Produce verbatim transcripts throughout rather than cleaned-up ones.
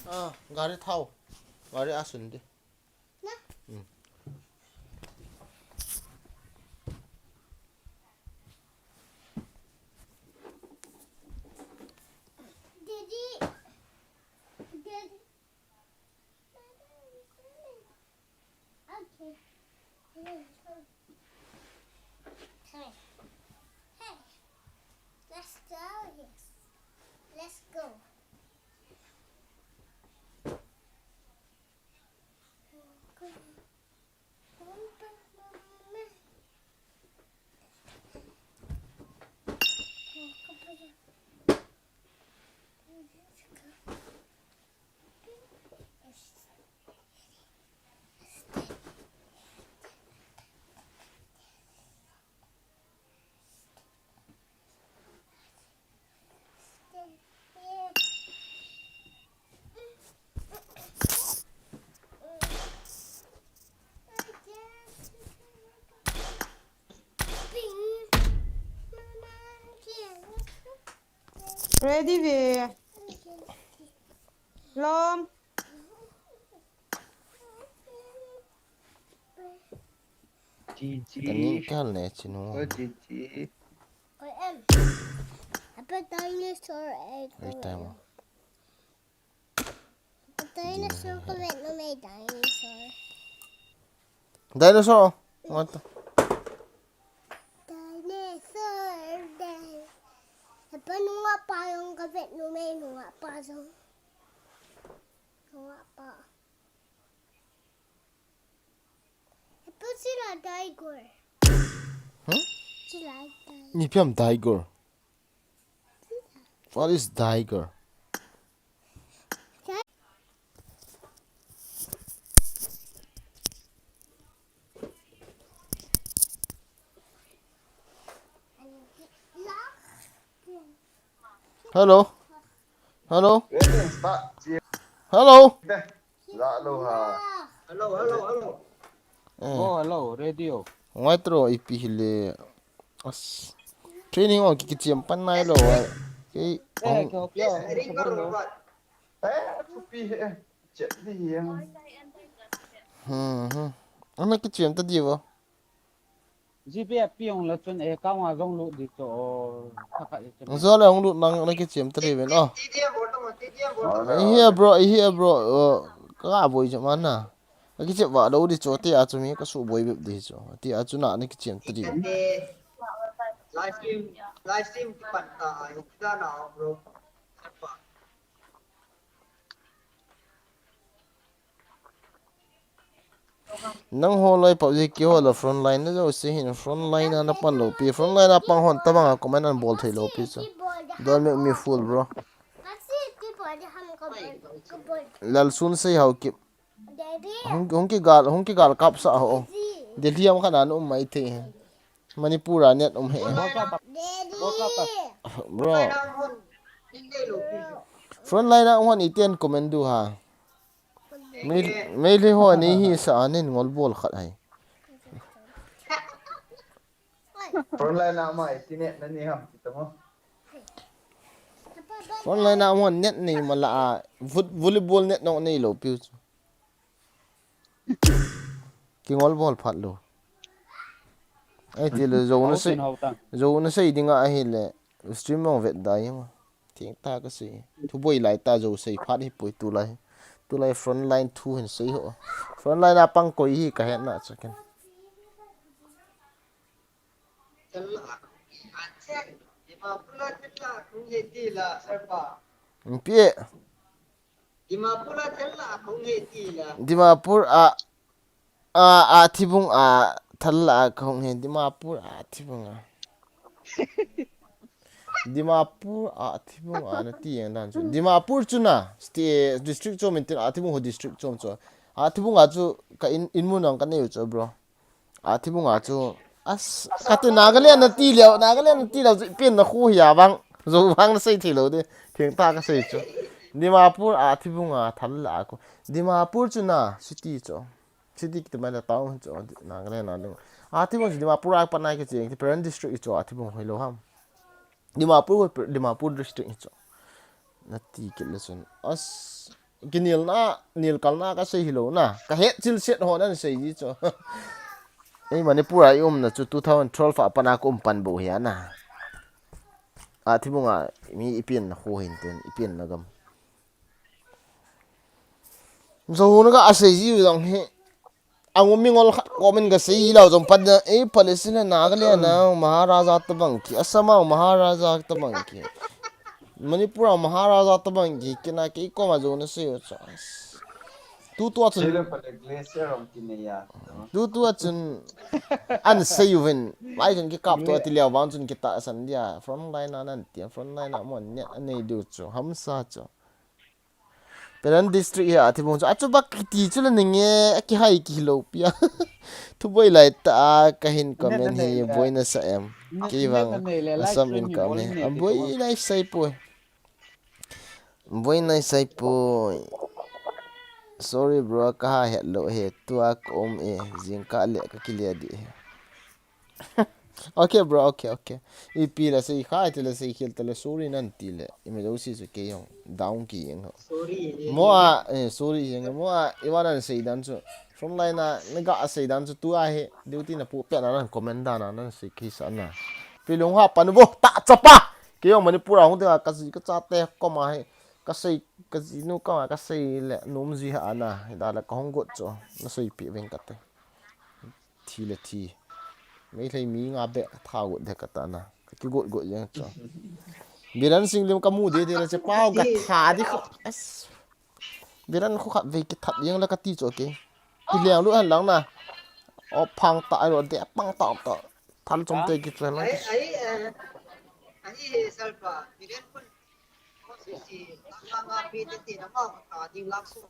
Ah, gari thao. Gari asun di. Okay. Hey. Hey. Let's go. Yes. Let's go. Ready ve. Lom. G G. Kaning kal ne chinu. Oh, G G. Oi, em. Apa dinosaur eh? Wait, time. Dinosaur ko vet no me dinosaur. Dinosaur. What? Dinosaur, dinosaur. Apa nunga pa yung ka vet no me nunga pa yung. Nunga pa. Apa sila tiger? Hmm? Sila tiger. Ni piam tiger. What is tiger? Hello. Hello. Hello. Hello, hello, hello. Eh. Oh, hello, radio. Ngai tro ipi hile. As. Training o ki kichiam pan nai lo. Ki. Eh, ko pia. Eh, kupi he. Chet di yang. Hmm, hmm. Ana kichiam ta di bo. G P F pi ong la chun e ka wa jong lu di cho. Thakha di cho. Zo le ong lu nang na kichiam ta di ben. Oh. T D M bol tong, T D M bol tong. I hear bro, I hear bro. Oh, ka boi jam na. Ka kichiam wa lo di cho ti a chu mi ka su boi bep di cho. Ti a chu na na kichiam ta di. Live stream, live stream ki pan ta ai ta na bro. Nangho loi PUBG keiho la front line na jouse hin front line a na pan lou pi. Front line a pang hon tabang a comment an bol thei lou pi chu. Don't make me fool, bro. Lalsun sei hau kip. Hung, hung kigal, hung kigal kap sa ho. Delhi am khat a na um mai thei. Manipur a net um he. Bro. Front line a um hon iten comment du ha. Mei, mei le ho ni hi sa anin ngol bol khat hai. Front line a mai ti net na ni ham ti tamo. Front line a um hon net nei mala a. Volleyball net nong nei lou piu chu. Kingol bol phat lou. Ai ti le zo na sei. Zo na sei dinga ahile. Stream mong vet dai ma. Theng ta ka sei. Thu boi lai ta zo sei phat hi poi tulai. Tulai front line thu hin sei ho. Front line a pang koi hi ka het na chakin. Pi. Dimapur a thil la kong he ti la. Dimapur a, a, a thibung a thal la kong he Dimapur a thibung a. Dimapur a thibung a na ti yang dan chu. Dimapur chu na, sti-, district chu min tin a thibung ho district chu chu. A thibung a chu ka in, in mun ang ka neu chu, bro. A thibung a chu as, kati Nagaland na ti leo, Nagaland na ti leo chu pen na khu hia bang, zo bang na sei thei lou de, theng ta ka sei chu. Dimapur a thibung a thal la ko. Dimapur chu na city chu. City kiti mai la town chu Nagaland na ding. A thibung chu Dimapur a pa nai ke cheng, ti Peren district chu a thibung hoi lou ham. Dimapur, Dimapur district chu. Nati kit le chun. As, kinelna, nelkalna kasei hilou na. Kahet chilset ho nan sei ji chu. Ei Manipur a i umna chu two thousand twelve a pat a ka um pan bou hi ana. A thibunga mi i penna khu hin ten, i penna gam. Zo na ka asei ji jong hi. Ang umi ngol khat comment kasei lou jong pat na, eh, Palestine na ka le na, Maharaja tabang ki, Assam a Maharaja tabang ki. Manipur a Maharaja tabang ki, kina kei koma jong na sei u chu. Tutu a chun, Sila pala glacier ang kinaya. Tutu a chun, an sei u hin, lai chun kikap to ati leh vang chun kitahsan dia, front line a nan tia, front line a mon nia, anei diu chu, hamsa chu. Peren district hi a thibung chu. Achu bak kiti chu la ninge, akihai kihilou pia. Thuboi lai ta a kahin comment hi, boina sa em. Kei vang, Assam in ka um hi. Am boina i sai poi. Boina i sai poi. Sorry bro, kaha het lou hi. Tua ka um e. Jingkah le kakile di hi. Okay, bro, okay, okay. Ipi la sei khai te la sei khel te la sorry nan ti le. Imi lo si su ke yong down ki yeng ho. Sorry, eh, mo a, eh, sorry yeng mo a, i wa nan sei dan chu. Front line a, na ga a sei dan chu tu a he. Duty na pu pe na nan comment dan na nan sei ki sa na. Pi lung ha pan bo, ta chapa. Ke yong Manipur a hung te ka si ka cha te ko ma he. Ka sei, ka ji nu ka ma ka sei le, nom ji ha na. Da la ka hung got chu. Na sei pi veng ka te. Thi le thi. Meitei mi nga be ka tha got de ka ta na. Ka kigot got jeng chu. Biren Singh lim ka mu de de le che pau ka tha di khu. As. Biren khu khat ve kithat jeng le ka ti chu ke. Ki leng lu han lang na. O phang ta ai lo de pang ta ta. Thal chom te ki chen lang. Ai, ai, eh, ai, eh, Salpa, Biren kun, ko si si, nga, nga, pi te te na ma ka ding lak su.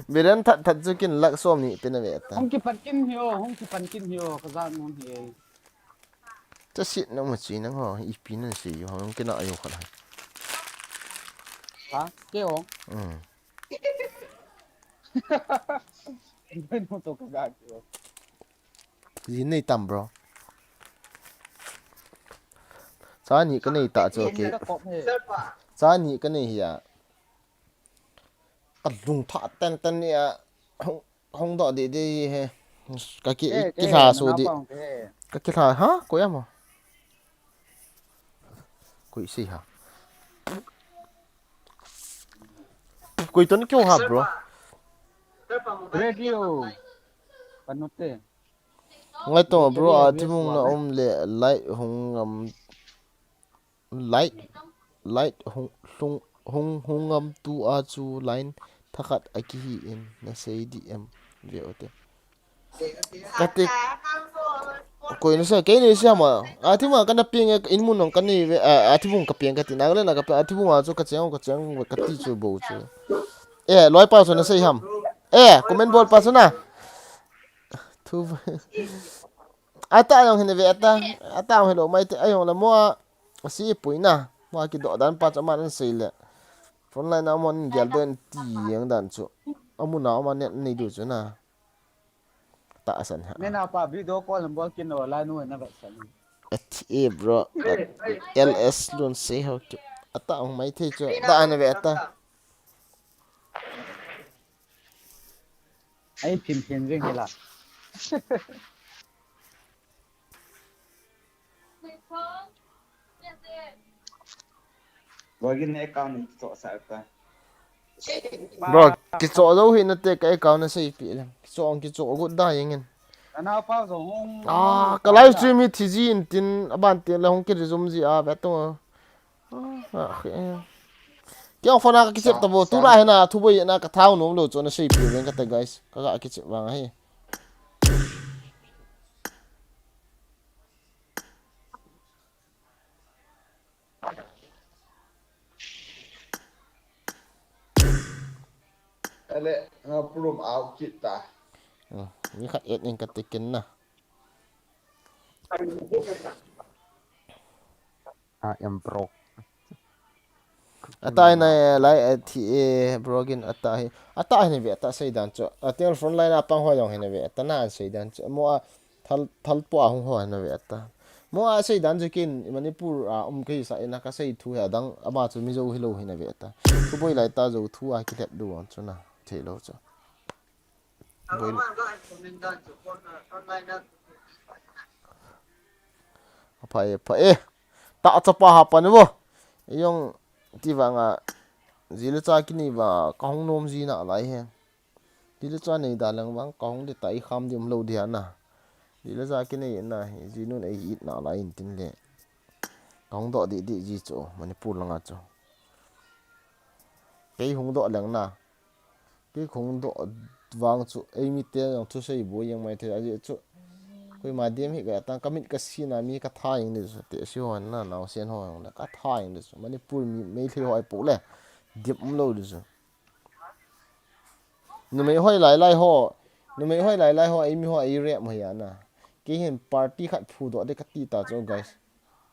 Biren that that chu kin lak som ni pe na ve ta. Hung kipan kin hi o, hung kipan kin hi o, ka za nun hi. Cha sit na mu chi nang ho, ipi nan si yo, hung kina ayo khat hai. Ha? Ke o? Mm. Bai no to ka ga ke o. Ji nei tam, bro. Cha ni ka nei ta chu ke. Cha ni ka nei hi a. Ka lung tha ten ten ni a. Hung, hung do de de he. Ka ki, eh, ki ke tha he, su na di. Pang ke. Ka ki tha ha? Ko ya mo? Ko i si ha. Ko i ton kyo ha, bro? Radio. Panote. Ngai to, bro, a thimung na um le light hung ngam, light, light hung, hung, hung, hung ngam tu a chu line thakhat a kihi in na sei di em ve o te. Ka te, koi na sei, kei ni sei ma. A thimung ka na piang e, in mun nong ka ni ve, a, a thimung ka piang ka ti, na le na ka piang, a thimung a chu ka cheng, ka cheng, ka ti chu bo chu. Eh, loi pa chu na sei ham. Eh, comment bol pa chu na. Thu. Ata ayong hin ve ata. Ata ayong hilo mai te ayong la mo a. Si pui na. Mo a ki do dan pa cha man sei le. Front line a mon gel do en ti yang dan chu. Amu na ma ne nei du chu na. Ta san ha. Ne na pa video call bol kin no la nu na ba san. At e bro. L S lun sei ho ki. Ata ayong mai thei chu. Da an ve ata. Ai, phin phin jing hi la. Login account kichoh sa ta. Bro, kichoh lou hi na te ka account na sei pi le. Kichoh ang kichoh gut da yeng in. Ana pa zo hung. Ah, ka live stream hi thi ji in tin aban te le hung ki resume ji a ve to. Ah, okay. Kei phone a ka kichep ta bo, tu la hena, thu boi na ka thau nom lo chu na sei pi ven ka te, guys. Ka ga kichep vang hi. Ale, nga pulum au kit ta. Hmm, ni khat et ning ka te ken na. I am broke. Ata hi na lai, eh, thi, eh, broken ata hi. Ata hi na ve ata sei dan chu. Ata front line a pang ho jong hi na ve ata na sei dan chu. Mo a thal, thal po a hung ho hi na ve ata. Mo a sei dan chu kin, Manipur a um kei sa ina ka sei thu hi adang, ama chu Mizo hilou hi na ve ta. Thu boi lai ta, Zo thu a kilep du ang chu na, thei lou chu. Boi. Apha e, apha e. Ta chapa ha pa ni bo. Iyong ti vang a, ji le cha kini va, ka hung nom ji na lai hen. Ji le cha nei da lang vang, ka hung de ta i kham dim lou dia na. Ji le cha kini na, ji nun ei it na lai in tin le. Ka hung doh di di ji chu, Manipur langa chu. Kei hung doh leng na. Kei hung doh vang chu, ei mi te jong thusei bu jeng mai thei, ajeh chu. Koima dim hi ka tang ka mit ka si na mi ka tha jeng di chu, te si ho na, nao sen ho jong le ka tha jeng di chu. Manipur mi, Meitei ho ai pu le, dim um lou di chu. Numei hoi lai lai ho, numei hoi lai lai ho, ei mi ho, ei rep mo ya na. Kei hin party khat phu doh de ka ti ta chu, guys.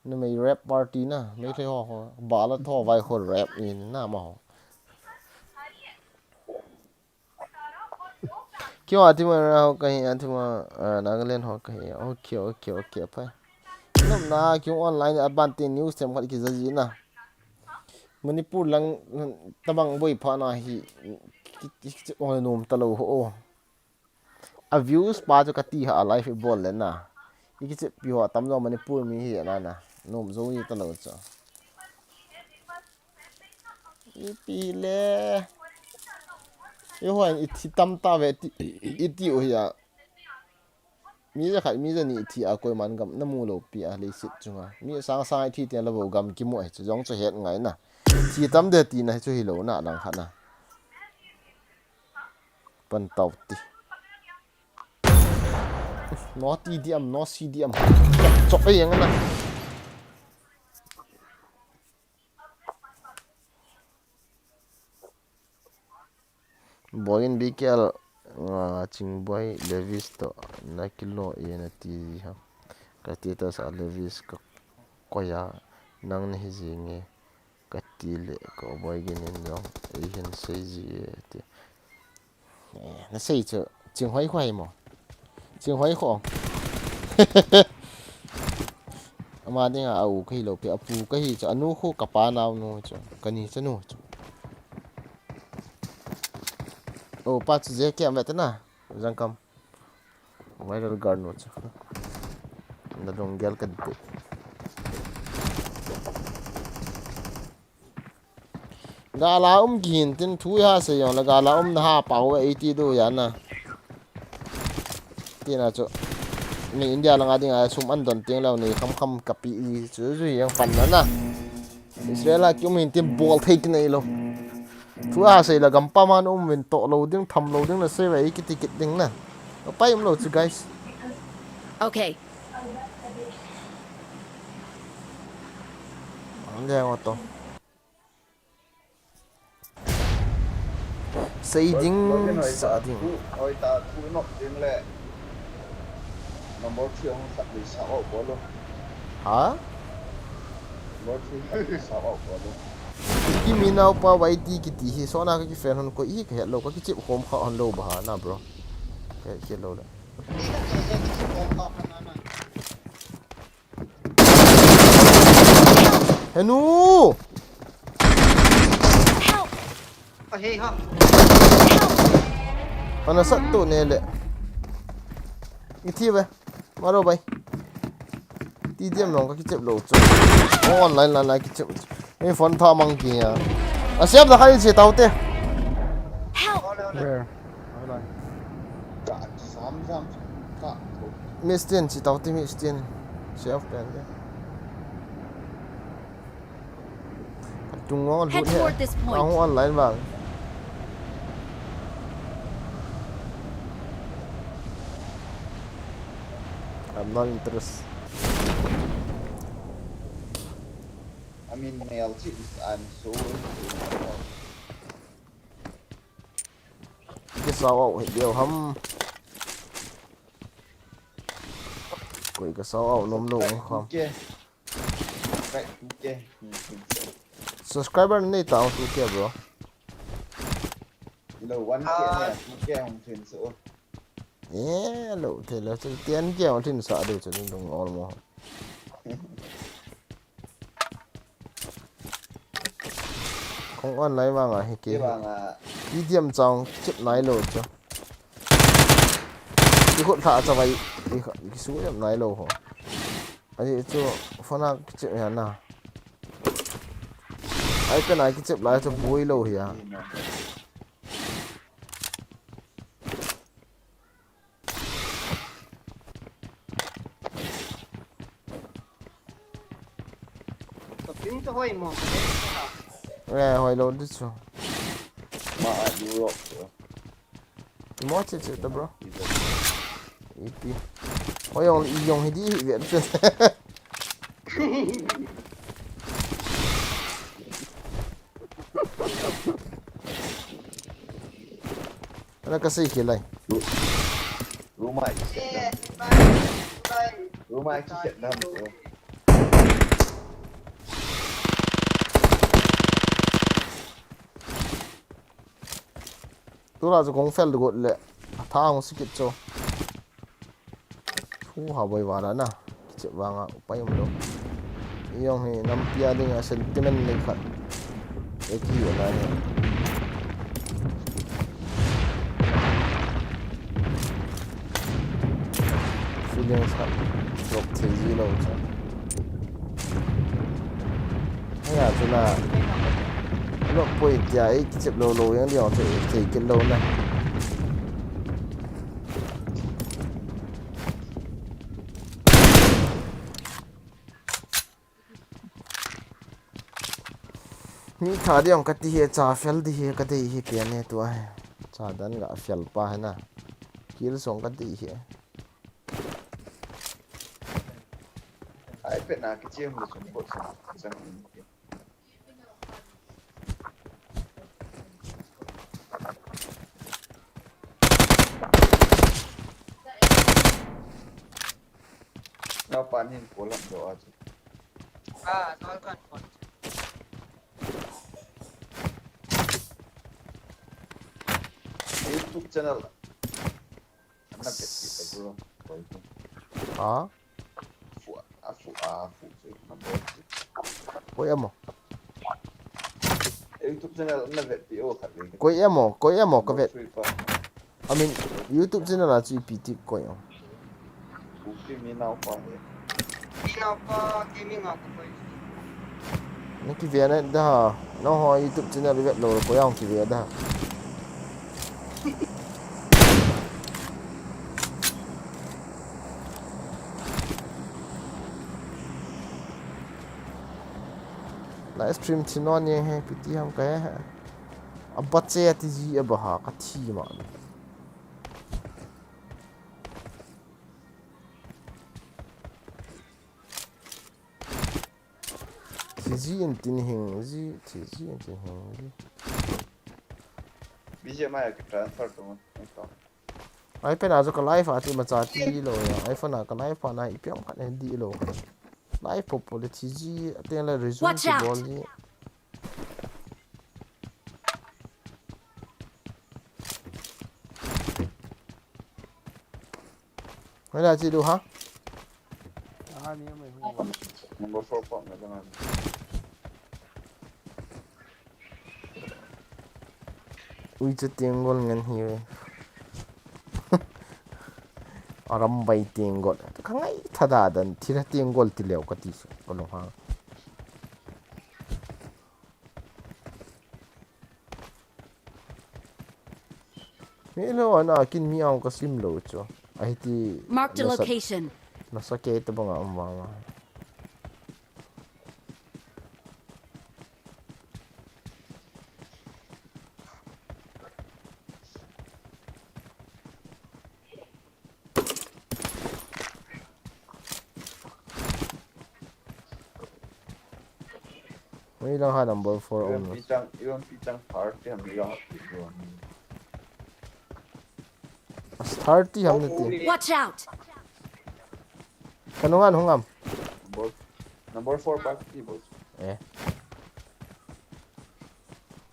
Numei rep party na, Meitei ho ho, bala tho vai ho rep in na ma ho. Kio ati ma ra ho ka hi, ati ma, ah, Nagaland ho ka hi. Okay, okay, okay, pai. Nom na, kio online a ban te news them khat ki za ji na. Manipur lang tabang boi pha na hi, ki, ki, ki, oh, nom ta lou ho. A views pa chu ka ti ha a live i bol le na. I kichep pi ho tam jong Manipur mi hi na na. Nom jo ni ta lou chu. Ipi le. I ho i thi tam ta ve ti, i ti u hi a. Mi ja khat, mi ja ni thi a koiman gam na mu lou pi a leiset chunga. Mi sang sang i thi te la vo gam ki mu ai chu jong chu het ngai na. Thi tam de ti na hi chu hi lou na lang khat na. Pan tau ti. No T D M, no C D M. Chok e yang na. Boy in B K L, ah, Chingboi Levis to na kilo e na ti ha. Ka status a Levis ka koya nang na hi jinge. Ka ti le ka boi gin in jong, ei hin sei ji e ti. Eh, na sei chu, Chinghoi Khoi mo. Chinghoi Khoi. Ama dinga a u ka hi lou pi, a pu ka hi chu, a nu khu ka pa nao nu chu, ka ni cha nu chu. O, pa chu je kiam ve ta na, jang kam. Viral gar nu chu. Na lunggel ka de. Gala um ki hin tin thu ha se jong la gala um na ha pa ho ei ti du ya na. Ti na chu. Mi India langa dinga sum an don teng lou ni kham kham ka pi i chu ju yang pan na na. Israel a ki um hin tin bol thei ki nei lou. Thu a sei la gam pa man um vin to lou ding tham lou ding na sei ve ki ti kit ding na. Pai um lou chu guys. Okay. Ang le ngo to. Sei ding, sa ding. Oi ta, thu nok ding le. Number three hong khat ding sa o bol lo. Ha? Number three khat ding sa o bol lo. Ki mi nao pa Y T ki ti hi, so na ka ki fan hon ko i ka het lou, ka ki chip khom kha hon lou ba ha na, bro. Ka het lou le. Henu! Help! Oh, hey, ha. Help! Ana sat tu ne le. Ithi ve. Maro bai. Ti diam long ka kichep lo chu. Online la la kichep. Ei phone tha mang ki ya. A siap da khai che tau te. Help! Where? Miss Tien, chi tau ti Miss Tien. Self pen ke. Tung ngol. Head toward this point. Ang online bang. I'm not interested. I mean, male chicks, I'm so into male. Kisao au hi deu ham. Koi kasao au nom lo ham. Kai, kai, kai. Subscriber nei ta two K, bro. Lo one K ne, two K hung thin so. Eh, lo, te lo, ten K hung thin sa do chu ding dong all mo. Hung on lai vanga hi ke. Hi vanga. Medium chang chip nai lo chu. Ki khut tha cha vai. Ki kha, ki su yam nai lo ho. Ani chu phone a ki chip ya na. Ai ka na ki chip lai chu bui lo hi ya. Ka ping chu hoi mo, ka dei chu ha. Eh, hoi lo di chu. Ma a Europe chu. Mo che che ta, bro. Ipi. Hoi yong, i yong hi di hi ve chu. Ana ka sei ke lai. Ru-, Ruma ki set dam. Ruma ki set dam. Tura chu kong fel got le. Tha hong sikit chu. Thu ha boi vara na. Kichep vanga upai um lo. Iyong hi nampi a dinga sentiment nei khat. Eki ana ni. Feelings khat. Drop thei ji lo chu. Haya chu na. Lo poi tia ei kichep lo lo yang diang chu thei kit lo na. Mi tha diang ka ti hi, cha fel di hi ka dei hi pia ne tua hi. Cha dan ga fel pa hi na. Kil song ka dei hi. Ai pe na ki chiam lu sung ko sa. Naopa hin kolam do a chu. Ah, no kan kon. YouTube channel. Ana bet ki ta bro. Ha? Fu, a fu, a fu, fu, na boy. Koi emo. YouTube channel na vet pi o khat le. Koi emo, koi emo ka vet. Three pa. I mean, YouTube channel a chu ipi ti koi emo. Upi mi naopa he. Mi naopa gaming a ka koi. Na ki ve na da. No ho YouTube channel vet lo koi emo ki ve da. Live stream thi non ye he, piti ham ka he. Aba che ati ji aba ha ka thi ma. Thi ji in tin hing ji, thi ji in tin hing ji. B G M I a ki transfer to. Ai pen a chu ka live a ti ma cha ti lo ya. Ai phone a ka live a na ipi ham khat ne di lo. Live po po le thi ji, ateng le resume Watch out! Bol ji. Hoi la chi du ha? Ah, ni mai hu. Number four pop na kana. Ui, chu tenggol ngen hi ve. Arambai tenggol. Ka ngaitha da dan, thira tenggol ti leu ka ti su, ka lunghang. Mi lo ana kin mi ang ka sim lo chu. Ahi ti. Marked a location. Nasa ke ta banga um vanga. Hoi lang ha number four um. U M P chang, U M P chang thirty ham ila. Thirty ham ni ti. Watch out! Ka nunga hung am. Number, number four pa ti boss. Eh.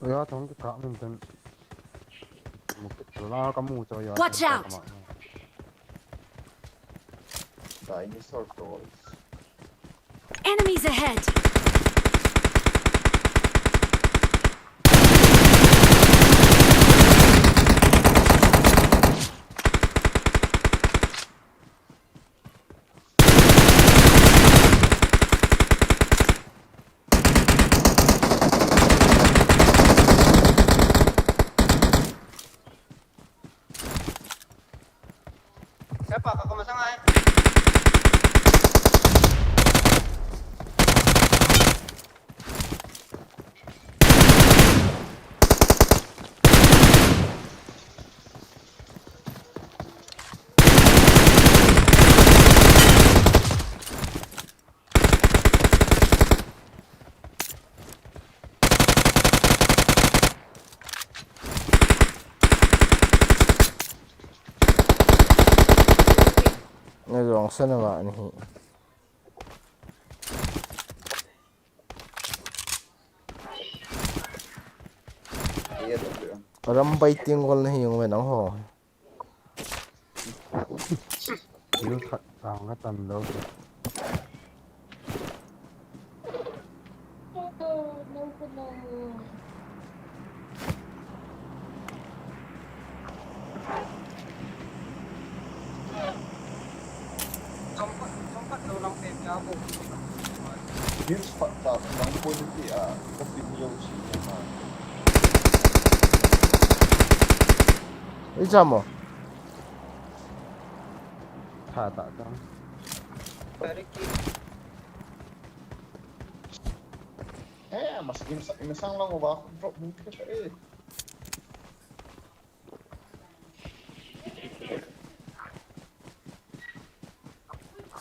Oya, tong ki ka min ten. Mu ke la ka mu cho ya. Watch out! Dinosaur toys. Enemies ahead! Sana ba ni hi. Arambai Tenggol nahi jong ve nang ho. Kill khat tang ka tam lou. Ei, jam mo. Tha ta ta. Eh, mas im sa, im sang lang ba drop mo ka eh.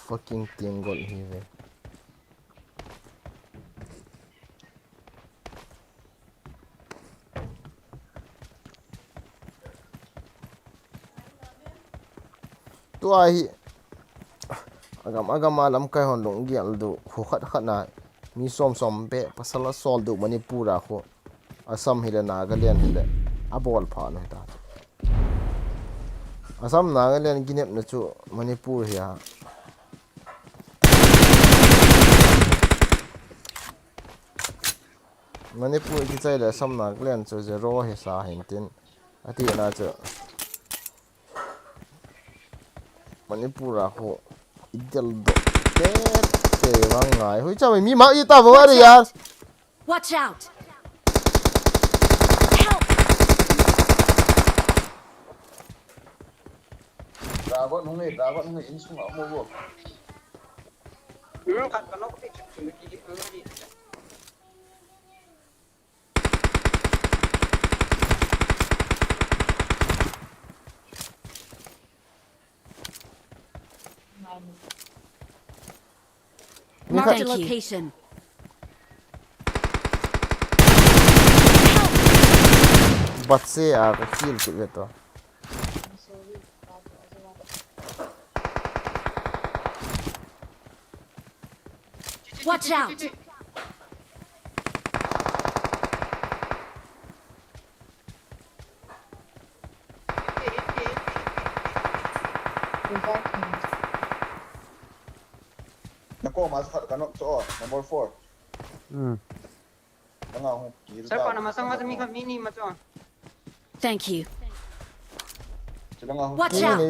Fucking Tenggol hi ve. Tua hi agam agam a lamkai hon lunggel du khu khat khat na mi som som be pasal a sol du Manipur a khu. Assam hile Nagaland hile abol pha na ta. Assam Nagaland ginepna chu Manipur hi a. Manipur kichai le Assam Nagaland chu zero hi sa hin tin. Ati na chu. Manipur a ho idel do. Te te vang ngai. Hui cha mi ma i ta vang ari ya. Watch out! Help! Dragon hung e, dragon hung e, insung a mo bo. Hmm, khat ka nok pi chak chak ki ki. Mark the location. Bat se a ka kill kit ve to. Watch out! Nako mas khat ka nok cho number four. Hmm. Thank you. Watch out!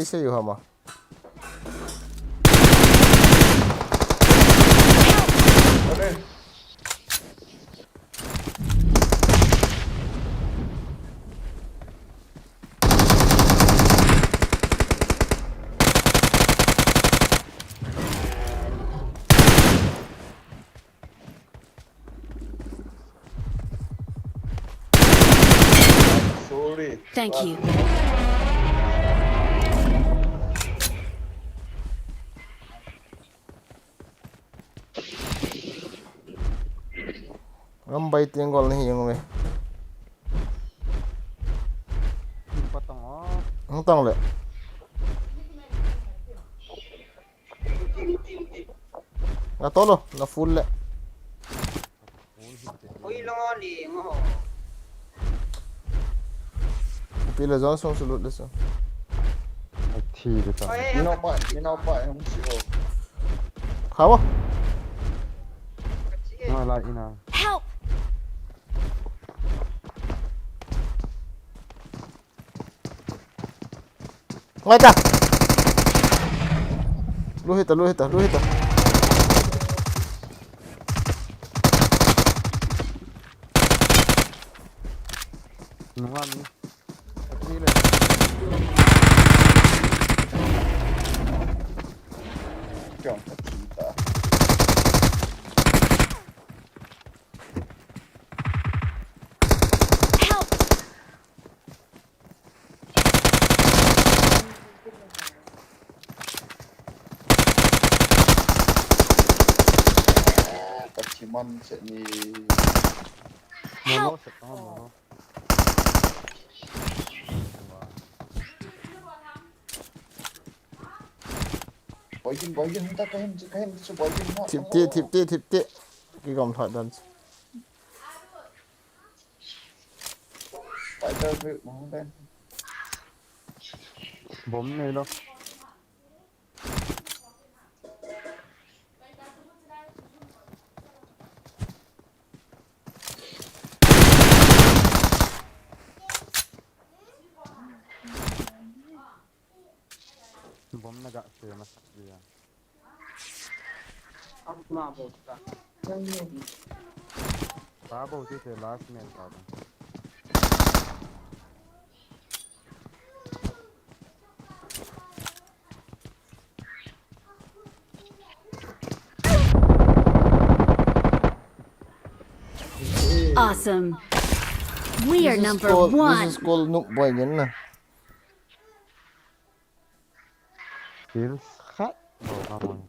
Sorry. Thank you. Arambai Tenggol nahi jong ve. Patang o. Hung tang le. Nga tolo, nga full le. Ui, long oli, ngo. Pila Johnson sulut le sa. Athi de ta. Oi, oi, oi. Minau pa, minau pa, hung si o. Khawa. Nga la ina. Help! Ngai ta. Lu hita, lu hita, lu hita. Nunga mi. Help! Kachiman se ni. Help! Mono se pa, mono. Boy Jin, Boy Jin, hung ta, ka hin, ka hin, chu Boy Jin, no. Thip te, thip te, thip te. Kigom lhot dan. Fighter group, hung ta. Bomb nei lo. Bomb na ga se ma sa ya. Ab ma bo ta. Pa bo ti te last man pa ba. Awesome. We are number one. This is called, this is called Noob Boy Jin na. Kills khat. Oh, come on.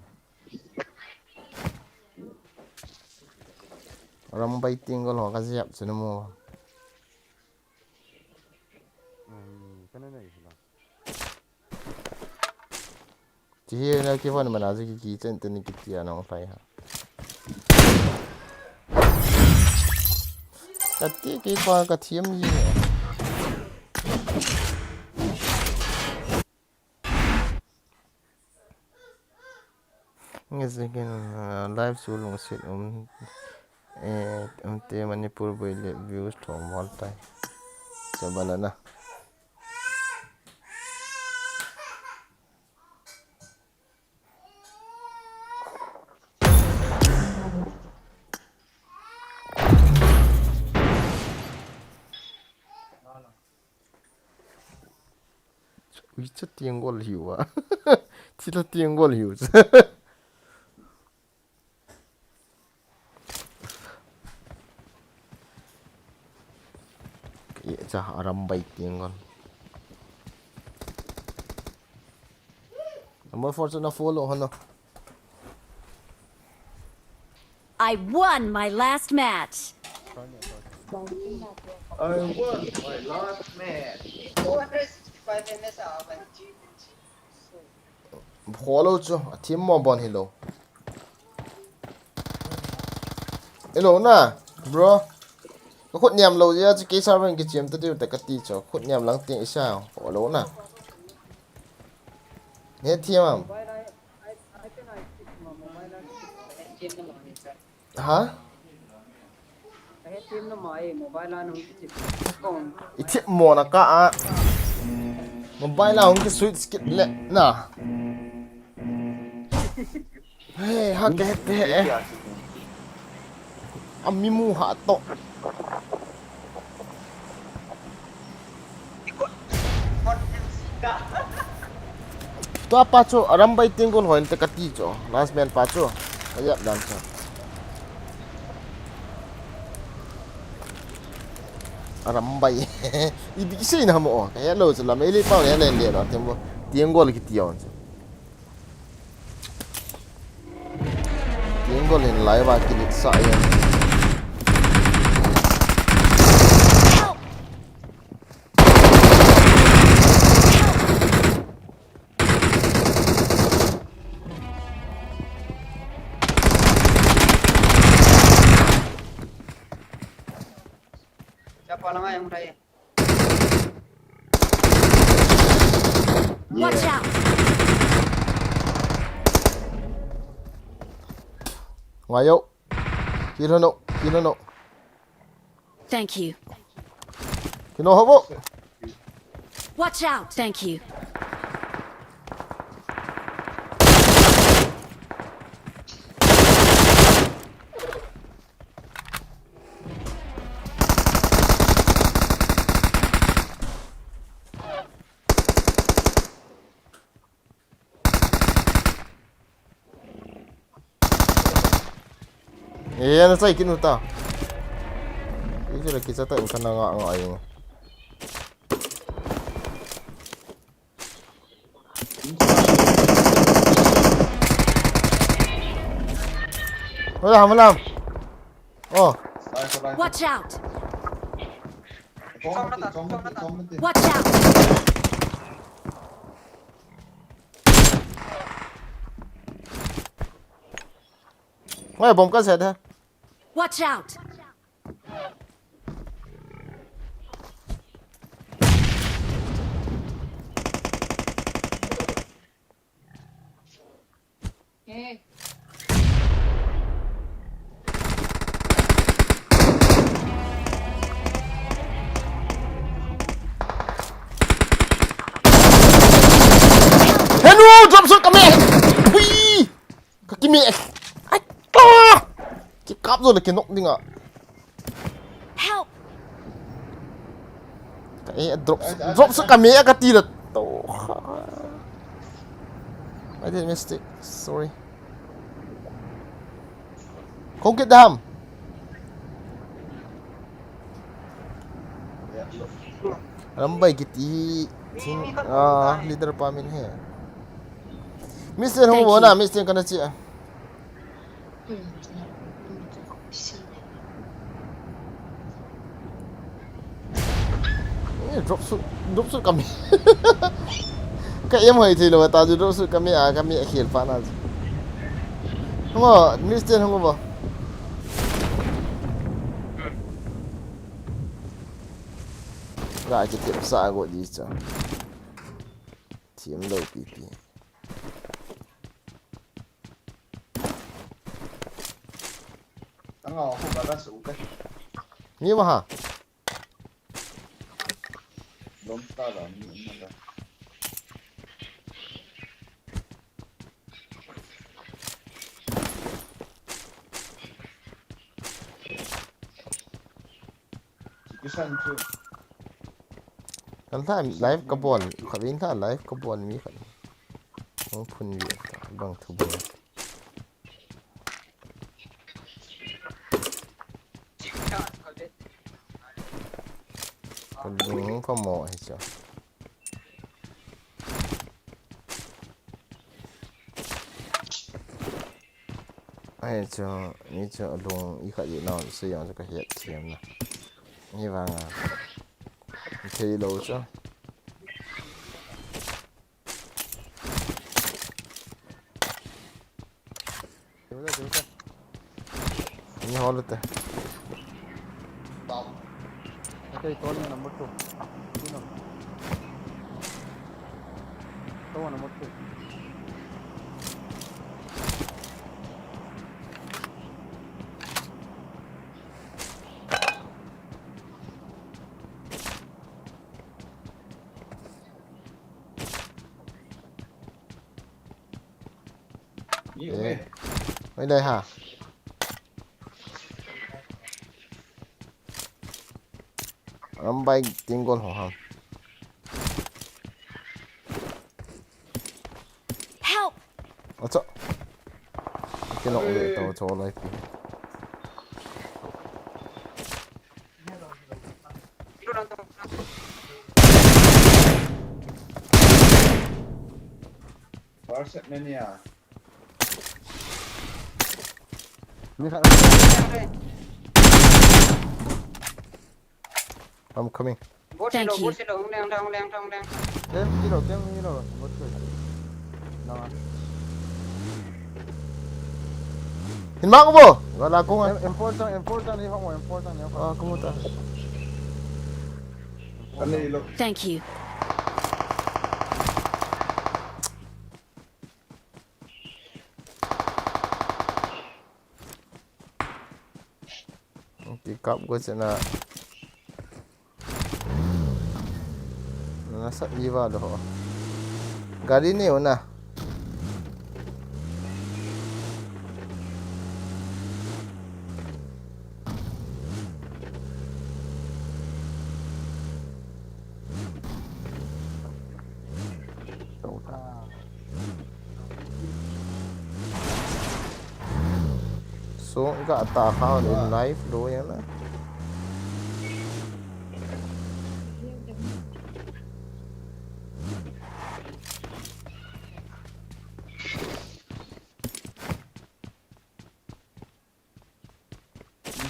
Arambai Tenggol ho ka jep chu na mu. Hmm, ka na nei hila. Chi hi na kivon mana ji ki, ki chen ten ki tia nong hlai ha. Ka ti ki pa ka thiam ji. Nge sekin, ah, live chu lungset um, eh, um te Manipur boy le views thom hol tai. Chabala na. Ui, cha Tenggol hiu a. Thila Tenggol hiu. Ye cha Arambai Tenggol. Number four chu na follow hon o. I won my last match. I won my last match. Two hundred sixty-five M S ah, one G, one G. Follow chu, a team mo bon hi lo. Hello na, bro. Ka khut niam lo jeh a chu kei server in kichiam ta diu ta ka ti chu. Khut niam lang teng i sa. Hello na. He thiam am? Ha? I thip mo na ka a. Mobile a hung ki switch kit le na. Hey, ha ke te he. A mi mu ha to. Tua pa chu, Arambai Tenggol hoi inte ka ti chu. Last man pa chu. A yap dan chu. Arambai. I bi sei na mo. Ka hello chu la me le pa ne le le no tembo. Tenggol ki ti on chu. Tenggol in lai va kilit sa ya. Watch out! Ngai yo. Kill hon o, kill hon o. Thank you. Kill hon o. Watch out! Thank you. Eh, na chai kinu ta. Ijira kicha ta u kana nga nga ing. Hola, hamalam. Oh. Watch out! Watch out! Ngai bomb ka set he. Watch out! Henu, drop shot kami. Hui. Ka kimi. Ai, ah! Ki kap zo le ki nok ding a. Help! Ka e drop, drop shot kami a ka ti la. To. I did mistake. Sorry. Kong kit dam. Rambai kiti thing, ah, leader pa min he. Mister Hung bona, Mister kana chi. Eh, drop shot, drop shot kami. Ka em hoi thei lo ta chu drop shot kami a, kami a khel pa na chu. Hung o, Mister Hung o bo. Ga ki tip sa go di cha. Thiam lo pipi. Anga ho ba la su ka. Ni ma ha. Lom ta la ni ma la. Kan ta live ka bon, ka vin ta live ka bon mi kan. Hung phun vi ta bang thu bon. Ka ding ka mo hi cha. Ai chu, ni chu lung i kha i na se yang chu ka het thiam na. Ni vang a. Thei lo chu. Ni hol te. Okay, call me number two. You know. Call number two. Oi le ha. Rambai tingol ho ham. Help! Acha. Kino le to cho lai pi. First mania. Ni kha. I'm coming. Thank you. Kem kilo, kem kilo. Bot ko. Na. Hin mang bo. Wala ko nga. M four tang, M four tang ni ho, M four tang ni ho. Ah, ko mo ta. Thank you. Ti kap go chena. Na sa iwa do. Gari ni una. So, ga ta kha in life do ya na.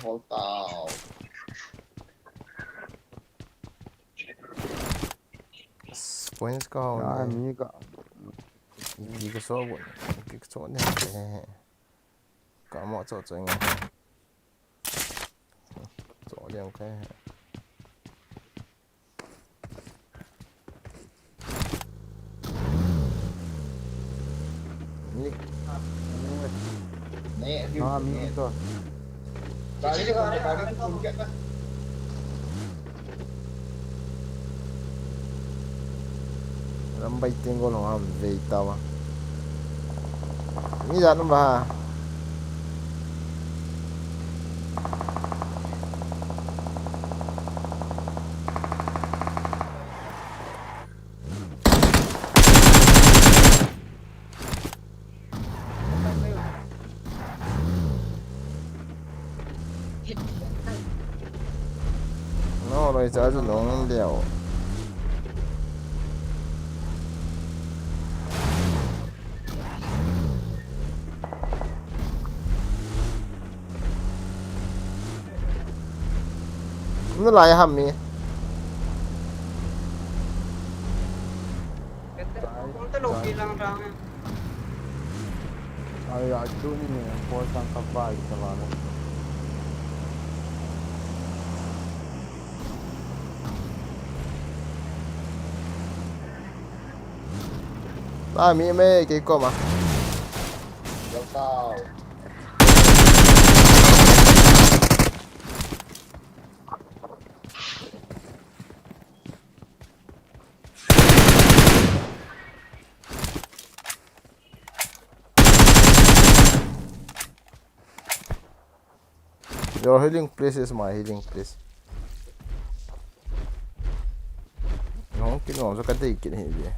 Hol tao. Points ka hol. Ya, ni ka. Ipi ka so bo. Ipi ka so ne. Ka Amo cho cho nge. Cho liang kai. Ni. Ni. Ah, mi to. Gari, gari, gari, Lambai teng gol hong ham vei tau a. Mi ijat um ba ha. No, loi cha chu long leo. Na lai ham mi. Ai, ai, chu ni ne, por sang ka bai ka la na. Lai mi me, kei koma. Yo sao. Your healing place is my healing place. No, kino so ka dei kin hi je.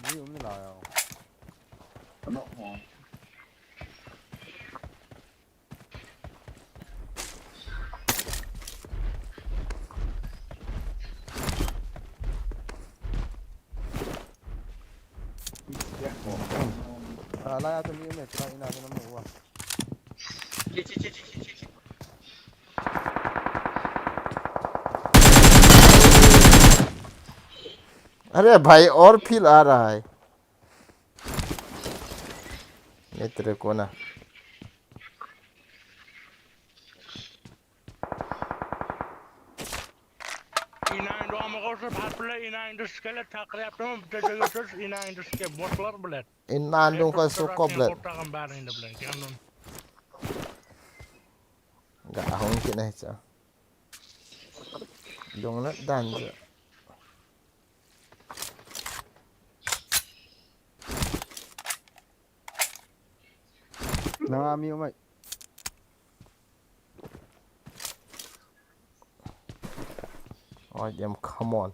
Ni um ni la ya. Ah, la ya to mi me, try ina to na mo wa. अरे भाई, और फील आ रहा है। Netre kona. Ina Indo amako se bhat pele, ina Indo skele thakre apno, ina Indo ske botler bele. Ina Indo ka su ko bele. Ga hong kit na cha. Dong na dan cha. Nanga mi umai. Oi, dem, come on.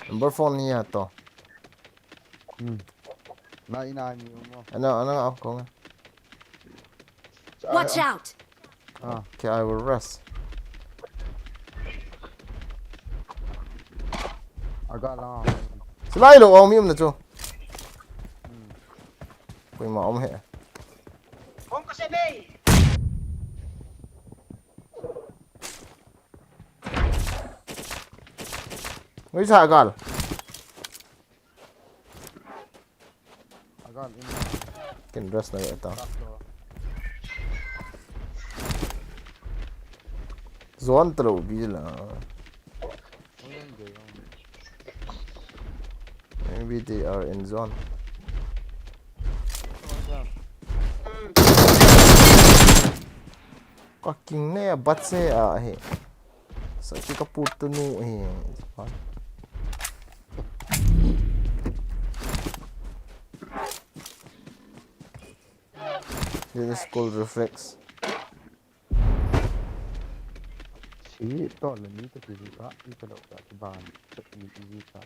Number four ni ya to. Hmm. Na ina ni mo. Ano, ano, ako nga. Watch out! Ah. Okay, I will rest. Aga la. Silai lo, om yum na chu. Hmm. Koima om he. Om ka se nei. Ngoi sa gal. Agal in. Kin rest na ta. Zone talo bi la. Maybe they are in zone. Ka king ne a bat se a he. Sa ki ka put tu nu he. This is called reflex. Si to le ni to ki ka, i ka lo ka ki ban. Ni ki ka.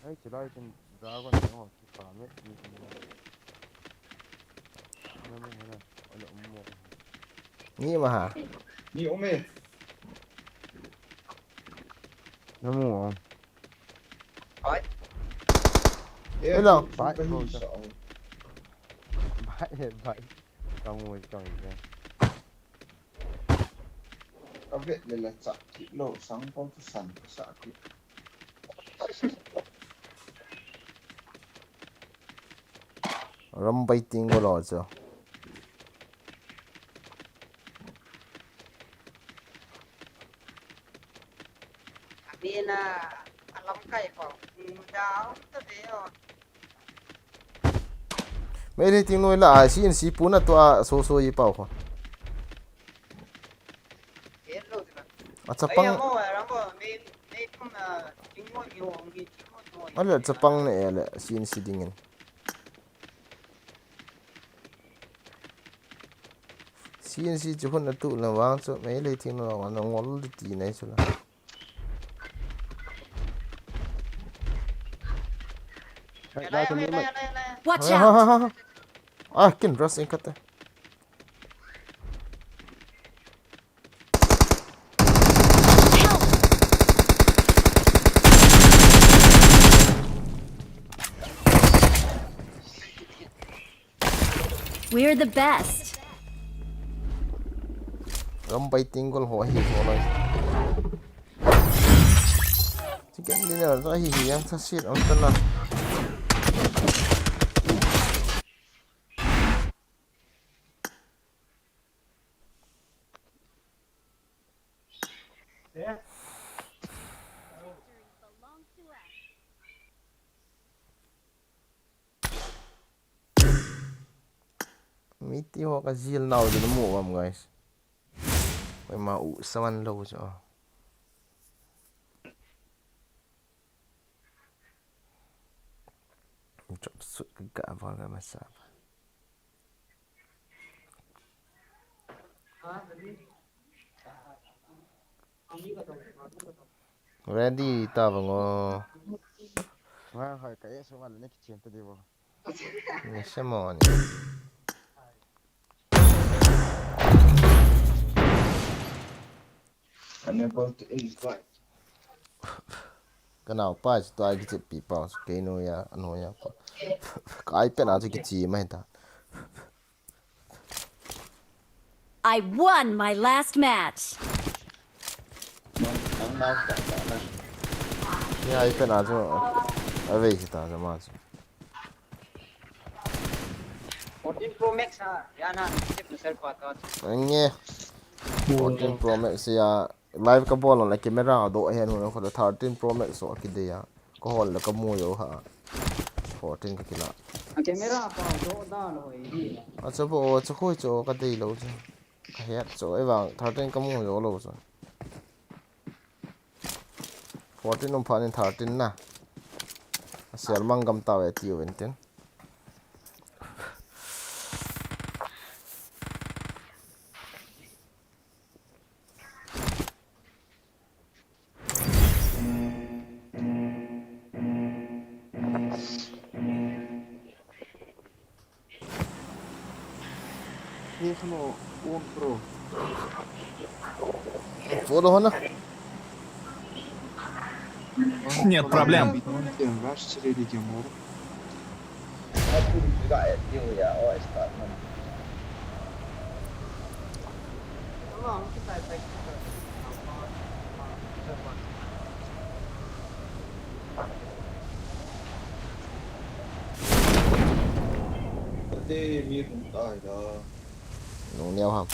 Ai, chulai chun dragon ni ho, kipa me, ni, ni. Ni ma ha. Ni um e. Namu. Hello. Bai, bai, bai. Kamu, kamu. Ka vet le la chak kit lou, sang pon chu san ka sa kit. Ram bai ting ko lo chu. Abina, alam kai ko. Down to the Meilhei ting noi la a, C N C puna tua so so i pau kho. A chapang. Ale chapang ne ele, C N C dingin. C N C chu hun atu la vang chu, Meilhei ting noi la ngol ti nei chu la. Watch out! Ah, kin rush in kate. We're the best. Ram bai ting gol ho hi ho lai. Chicken dinner ta hi hi yang sa sit ang ta na. Miti ho ka zil nau din mu vam, guys. Koima u saman lo jo. Drop sut ka ga val ga masa. Ready ta vang o. Wa, hai ka eso wala ne kichen ta de bo. Ni se mo ni. Unable to invite. Ka naopa chu tua kichepi pa chu kei noiya, anoiya pa. Ka iPad a chu kiche mai ta. I won my last match. Nang, nang, nang, nang, nang. Kei iPad a chu avei kita chu ma chu. Fourteen Pro Max ha, ya na, chip na sir pa ta. Nge. Fourteen Pro Max ya live ka bol le camera do hen hun ko thirteen Pro Max so ki de ya. Ko hol le ka mu yo ha. Fourteen ka kila. A camera pa do da lo hi. A chu bo chu khoi chu ka dei lo chu. Ka het chu e vang thirteen ka mu yo lo chu. Fourteen um phan in thirteen na. A sel mang gam ta ve ti u en tin. Follow hana. Нет проблем. Ate mi rum tai da. Nung niau ham.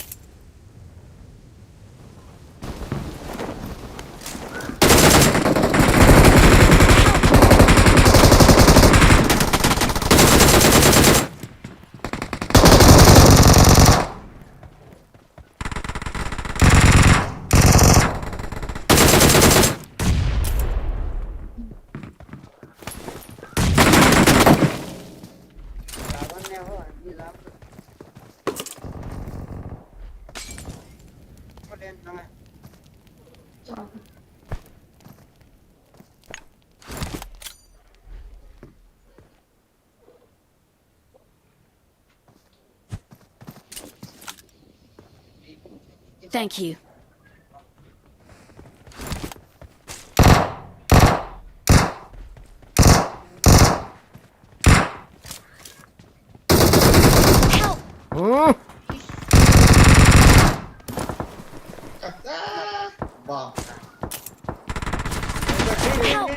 Thank you. Help! Hmm? Help!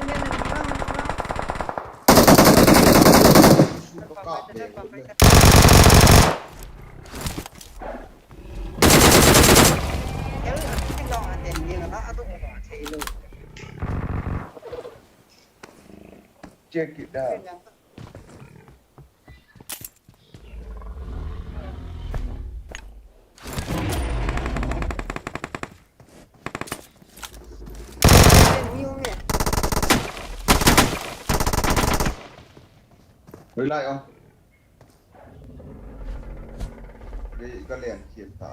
Check it out. Hoilai o. Re, ka len khian ta.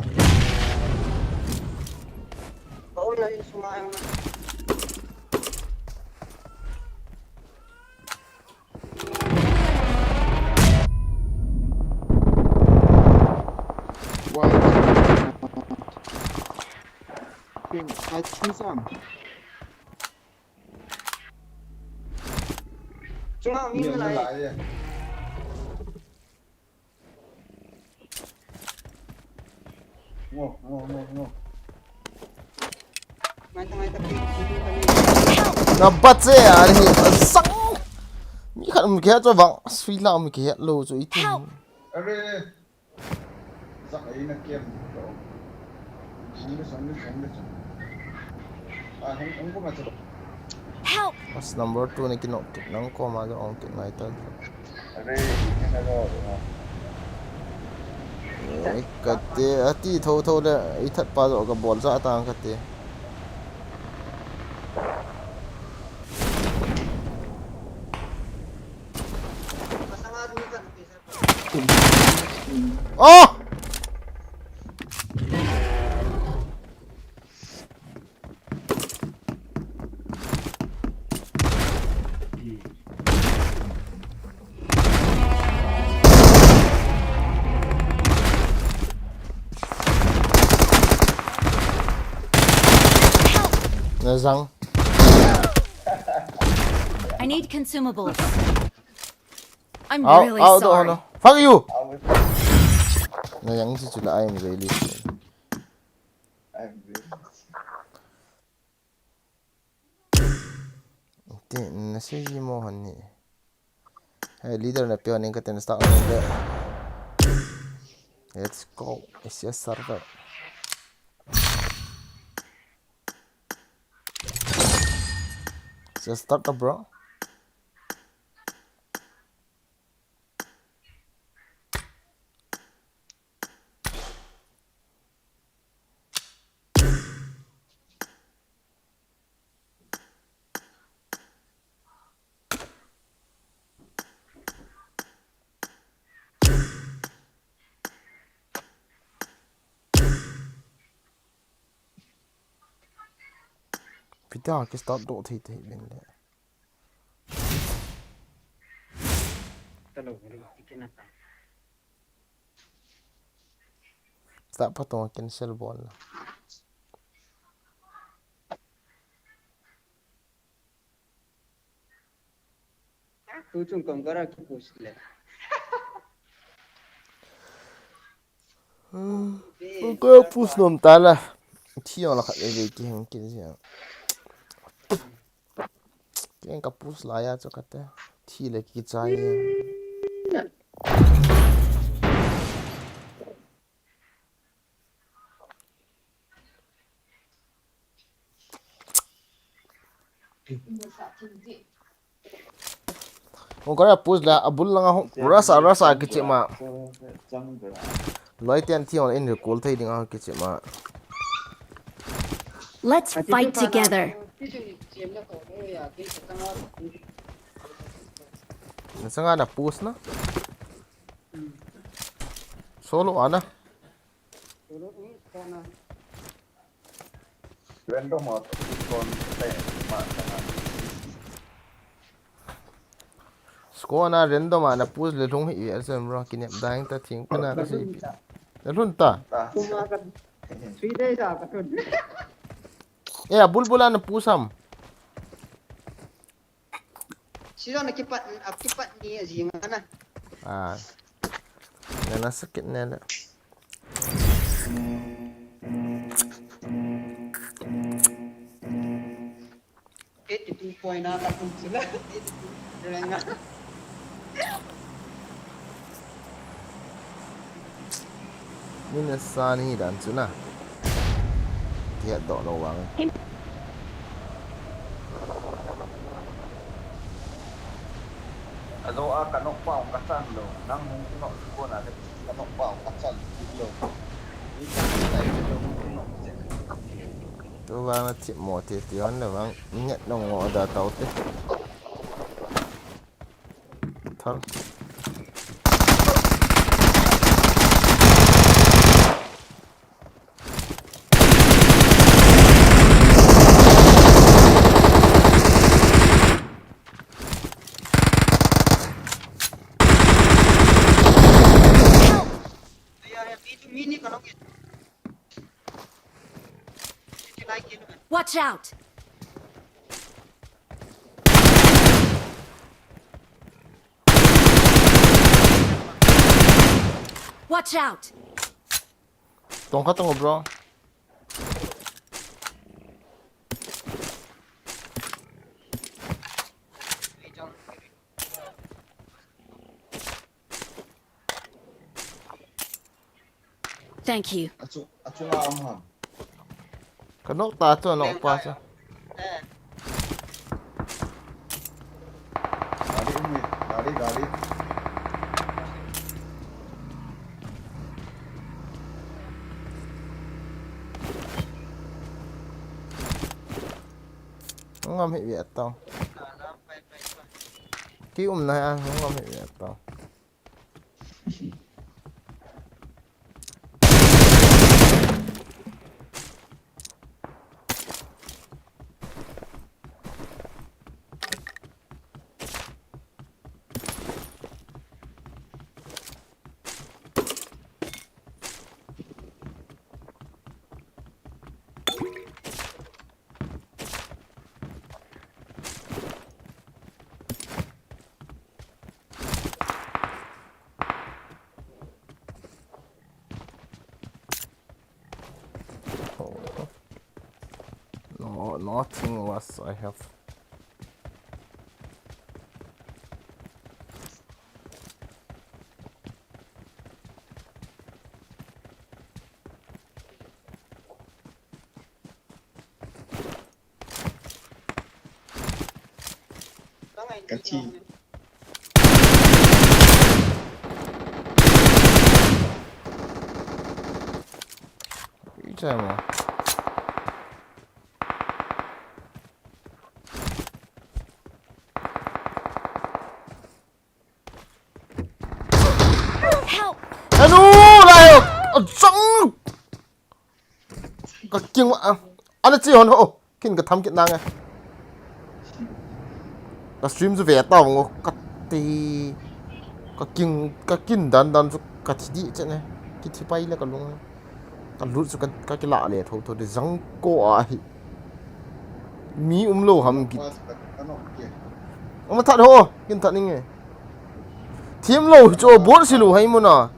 Ka umna in sunga ang. Why? Ping, I choose am. Chunga mi. Ni na lai. Lai. Ngo, ngo, ngo, ngo. Mai ta, mai ta, pi, pi, pi, pi. Na bat se, a, ni, sang. Mi khat um ke cho vang, sui la um ke lo cho iti. Help! Are. Help! As number two ni kinok kit nang koma jo ong kit ngai ta. Are, kina jo. Eh, kate, ati tho tho le, i that pa jo ka bol ja ta kate. Oh! Na zang. I need consumables. I'm really sorry. Fuck you! Na yang si chula, I am really sorry. Ti, na si ji mo han ni. Hey, leader na pio ning ka ten start na de. Let's go. It's your server. It's your starter, bro. Pita ki start doh thei thei ben le. Start pa tong cancel bol na. Tu chung kong kara ki push le. Kong kara push nom ta la. Thi ong la khat le ve ki heng ki sia. Keng ka push la ya cho kate. Thi le ki chai. Hung kara push la, abul langa hung, rasa, rasa kichi ma. Loi ten thi on in recall thei ding a kichi ma. Let's fight together. Na sanga na push na. Solo ana. Random out. Score na random ana push le lhung hi ve asem bro, kinep dang ta thing pana ka sei pi. Na lhun ta. Three days a ka tun. Eh, a bulbul a na pu sam. Sila na kipat, a kipat ni a zi mana. Ah. Na na sakit na na. Eighty-two point na ka tum sila. Eighty-two rank na. Min a san hi dan chu na. Kihet doh lo vang. Him. Alo a ka nok pau ka chan lo. Nang hung ki nok ko na le ka nok pau ka chan lo. Ni ka ni tai ke lo hung ki nok che. Tu vang a thip mo te ti hon le vang. Nget nong ngo da tau te. Thal. Watch out! Watch out! Tong khat tong, bro. Thank you. Achu, achu la am ham. Ka nok ta chu, a nok pa chu. Gari um e, gari, gari. Ngam hi ve tau. Ki um na a, ngam hi ve tau. Oh. No, nothing was I have. Ka thi. Ui, chai mo. Help! Anu, lai, achang. Ka king, ah, ana chi hon ho. Kin ka tham kit nange. Ka stream chu ve ta ngo ka ti. Ka king, ka kin dan dan chu ka thi di che ne. Ki thi pai le ka lung. Ka lut chu ka, ka kila le tho tho de jang ko a hi. Mi um lo ham ki. Ama that ho, kin that ninge. Thim lo chu bot si lo hai muna.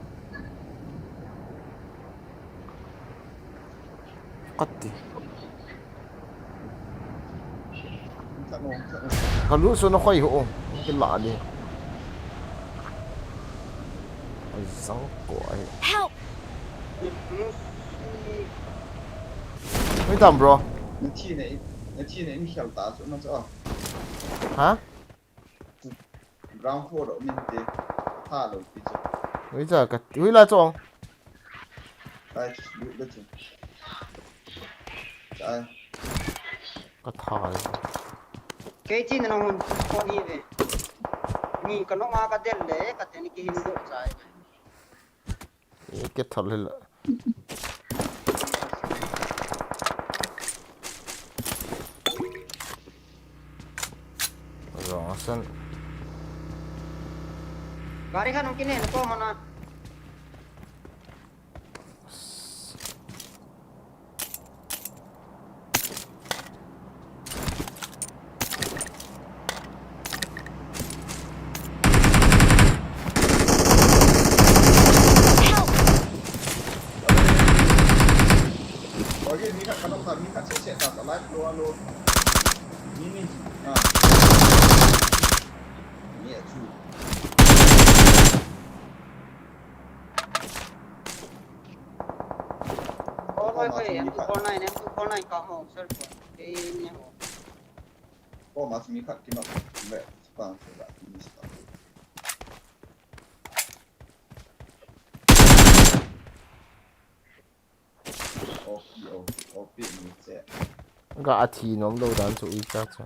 Kati. Ka lu su na khoi ho. Kila di. Ai, sang ko ai. Help! Oi, tam, bro. Na thi ne, na thi ne, in khel ta su na chu. Ha? Ground floor lo min te. Tha lo ti chu. Ui cha ka, ui la chong. Ai, lu le chu. Ai. Ka tha le. Kei chi na hun ko ni ve. Ni ka no ma ka del le, ka te ni ki hin do chai. Eke thal hila. Rong asan. Gari khan hung kine na ko mana. Alo, alo. Ni, ni. Ah. Ni a chu. Oh, my God, M two four nine, M two four nine ka ho, sir. Ko ma simi khat ki ma le pa se la ni sa. Ga a thi nom lou dan chu ui cha cha.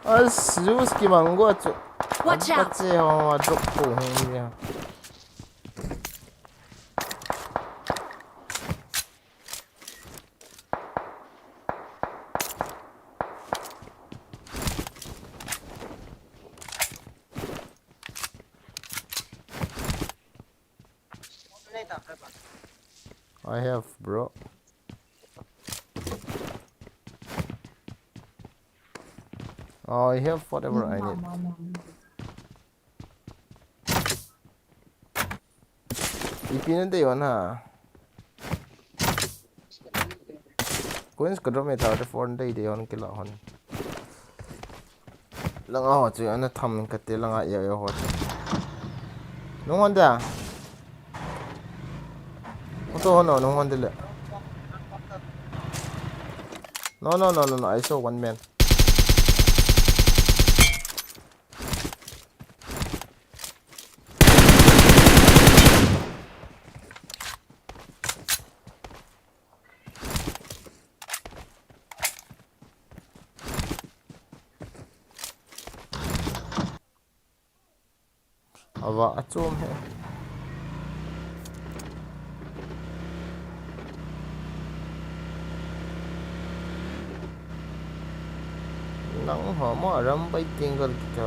As, juice ki mang go chu. Watch out. Che ho drop ko hung ya. I have, bro. I have whatever I need. Ipi na dei wan ha. Coins ka drop me thirty four dei dei hon kila hon. Langa ho chu ana tham ka te langa yo yo ho chu. Nung hon da. Auto hon no nung hon de le. No, no, no, no, no. I saw one man. Ava a chom he. Nang ho mo ram bai tingal ki cha.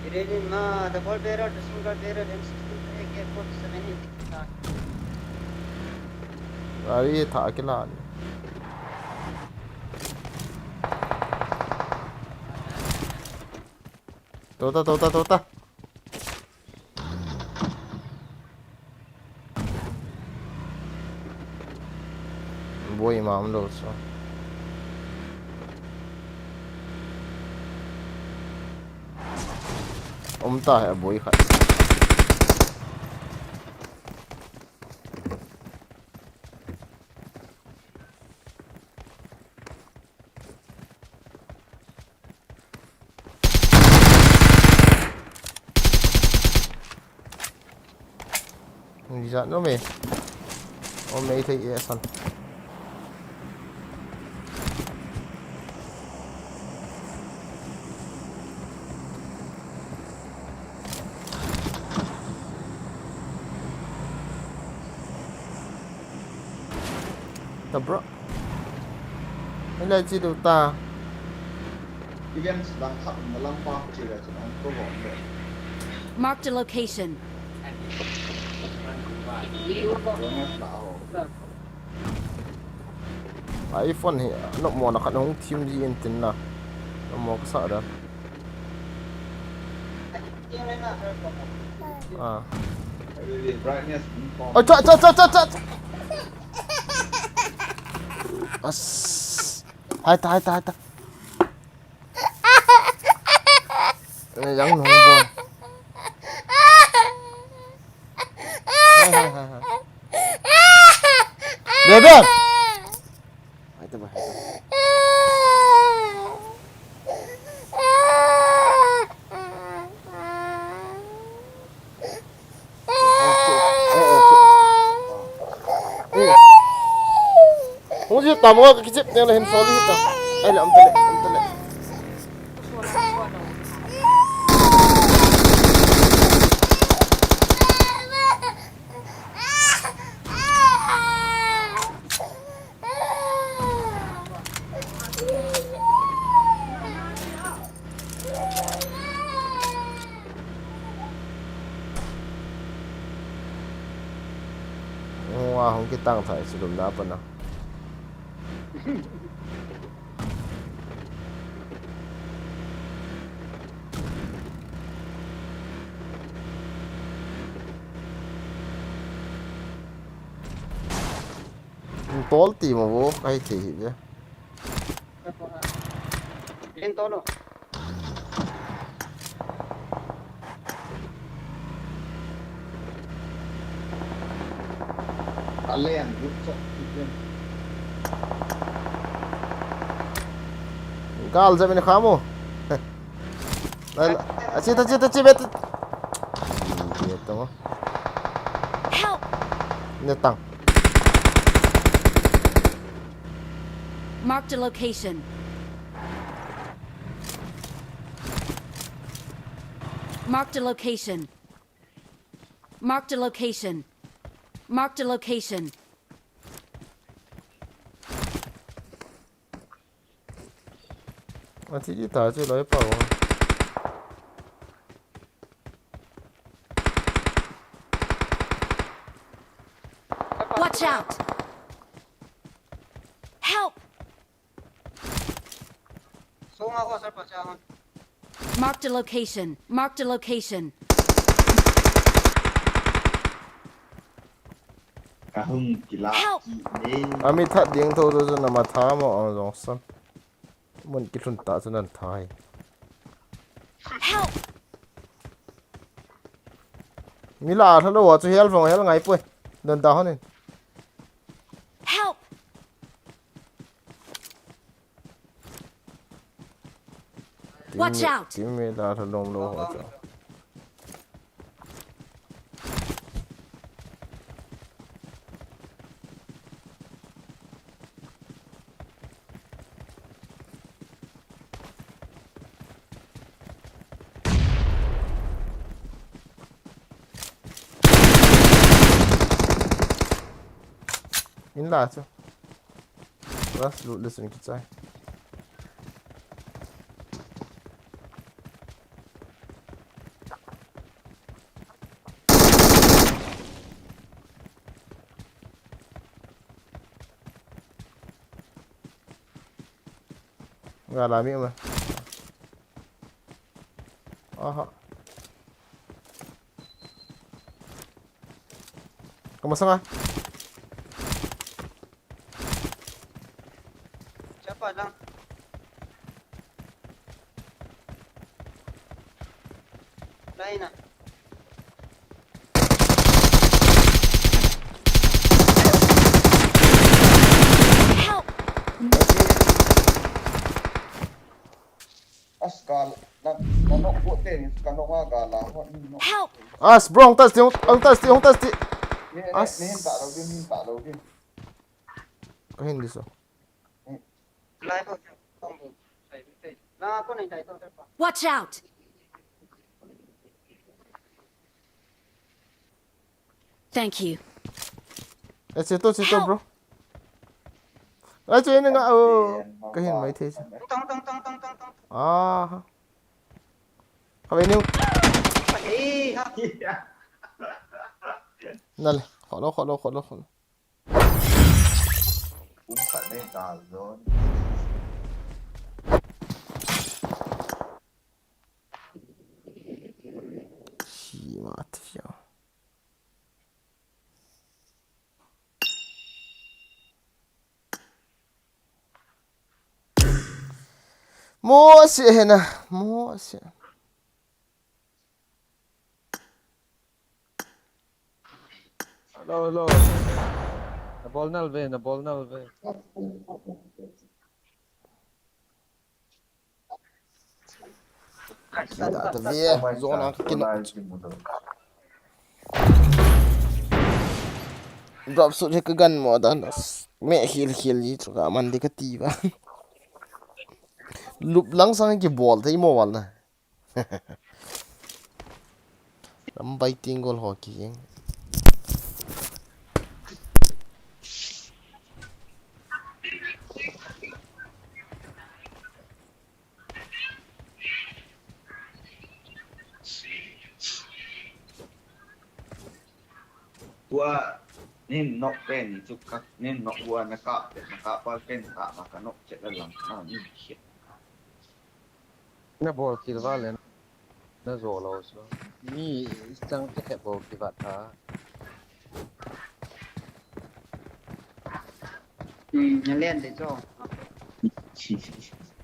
Irene ma, double barrel, single barrel, M sixteen, A K forty-seven, eighty. Gari tha kila ni. Tota, tota, tota. Boi ma um lou so. Um ta he boi khat. Ni jat no me. O me thei e san. Ta bro. Ila chi du ta. Events lang khat na lang pa ko chi la chu ang ko ho le. Marked a location. Jonas la ho. iPhone hi, no mo na khat hung thim ji in tin na. No mo ka sa da. Ah. Brightness. Oh, cha, cha, cha, cha, cha. As. Hai ta, hai ta, hai ta. Eh, yang nung bo. Hai, hai, hai, hai. Bebe. Hai ta ba, hai ta. Hung ji tam nga ka kichep ne la hin sol hi ta. Ai le, um ta le, um ta le. Hung a, hung kitang thai si lum na pa na. Bol ti mo bo, kai ti hi je. Len to lo. Alen, good shot, good game. Gal jam in kha mo. Achi, achi, achi, bet. Help! Ne tang. Marked a location. Marked a location. Marked a location. Marked a location. Achi di ta chu loi pa wa. Watch out! Help! Marked a location. Marked a location. Kahung kila. Help! Ami that ding tho tho na ma tha mo ang jong san. Mun ki thun ta chu nan thai. Help! Mi la tha lo wa chu hel vong hel ngai poi. Don ta honin. Help! Watch out! Team mi la tha lom lo ho chu. In la chu. Last loot list in kichai. Ga la mi ma. Aha. Kamu sama. Siapa lang? Lain na. Help! As gal, na, na nok bu te, ka nok a gal la, hot ni nok. Help! As, bro, hung tas ti, hung, hung tas ti, hung tas ti. Ni, ni, As. Ni hin ta lo di, ni hin ta lo di. Ka hin di so. Watch out! Thank you. Eh, cheto, cheto, bro. Eh, che ni nga, oh, ka hin mai thei che. Tong, tong, tong, tong, tong, tong. Ah. Khabe niu. Eh, ha. Nale, kholo, kholo, kholo, kholo. Kum khat nei kal zon. Shi ma tio. Mo si hena, mo si. Hello, hello. Na bol nal ve, na bol nal ve. Kida ta ve, zona ka kina. Drop shot he ka gan mo dan. Me khil khil ji chu ka man di ka ti ba. Lup lang sang ki bol thei mo wal na. Lambai ting gol ho ki jeng. Tua nin nok pen ni chu ka nin nok ua na ka pen na ka pa pen ka ma ka nok chet la lang na ni chet. Na bol kil va le na zo lo so. Mi chang te he bol ki va tha. Hmm, nalen de cho.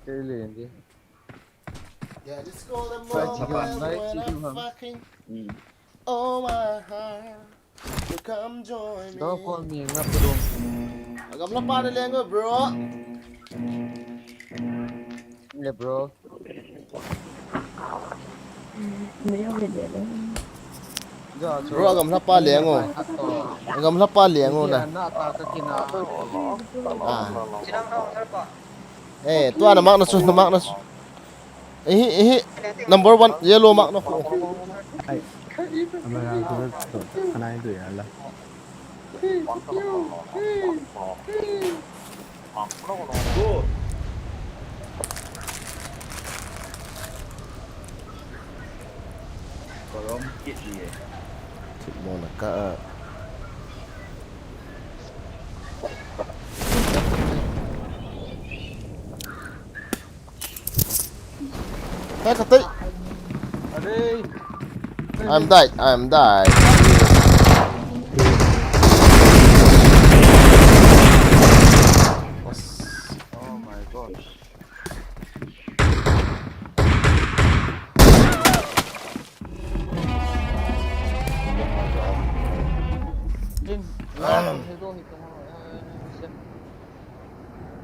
Kei len de. Yeah, this is the moment when I fucking, oh my heart, you come join me. Don't call me, not bro. Agamla pa de lengo, bro. Yeah, bro. Bro, agamla pa lengo. Agamla pa lengo na. Ah. Eh, tua na mark na chu, na mark na chu. Ehi, ehi. Number one, yellow mark na chu. Ai. Amara tu, tu, kanai tu ya la. Thipmo na ka a. Hey, katai. Are. I'm died. I'm died. Oh my gosh.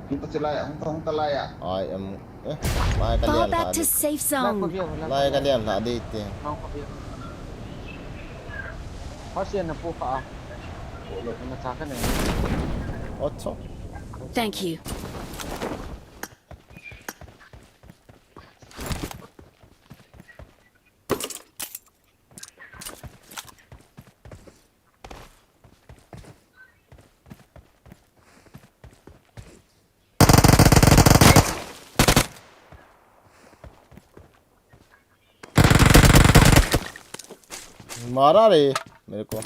Hung ta chilai, hung ta, hung ta lai a. I am, eh, lai ka lian lha di. Fall back to safe zone. Lai ka lian lha di te. Hasian na pu kha a. Na cha ka nei. Ocho. Thank you. मारा रे मेरे को।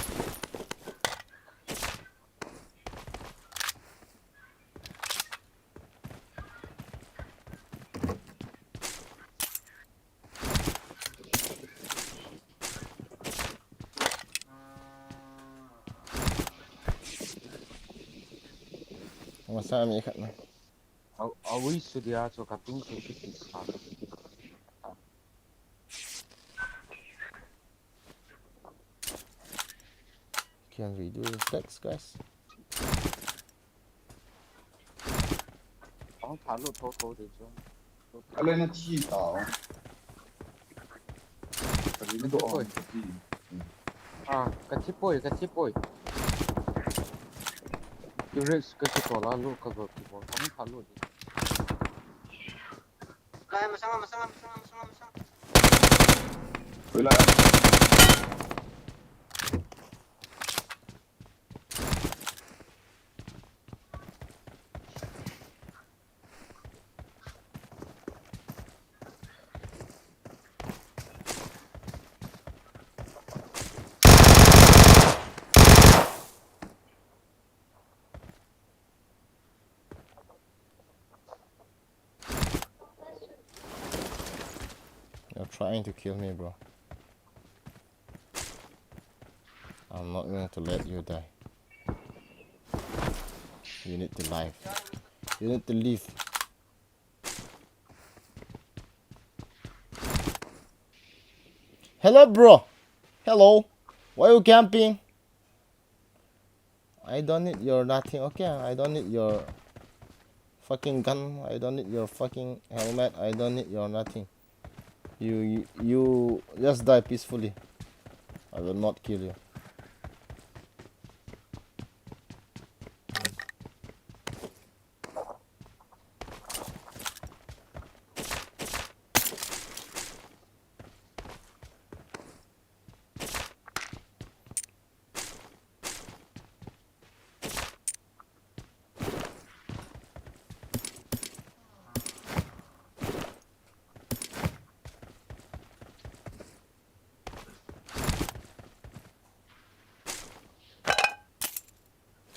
Masa mi khat na. Au, au, ui, su dia, chu ka tung, chu, chu, chu, sa. Can we do this next, guys? Ang thalo tho tho de chu. Ale na chi ta. Ka ri do on ka chi. Ah, ka chi poi, ka chi poi. Curious ka chi to la lu ka go ki bo. Ang thalo de. Kaya masanga, masanga, masanga, masanga, masanga. Wala. You're trying to kill me, bro. I'm not going to let you die. You need to live. You need to live. Hello, bro. Hello. Why you camping? I don't need your nothing, okay? I don't need your fucking gun. I don't need your fucking helmet. I don't need your nothing. You, you, you just die peacefully. I will not kill you.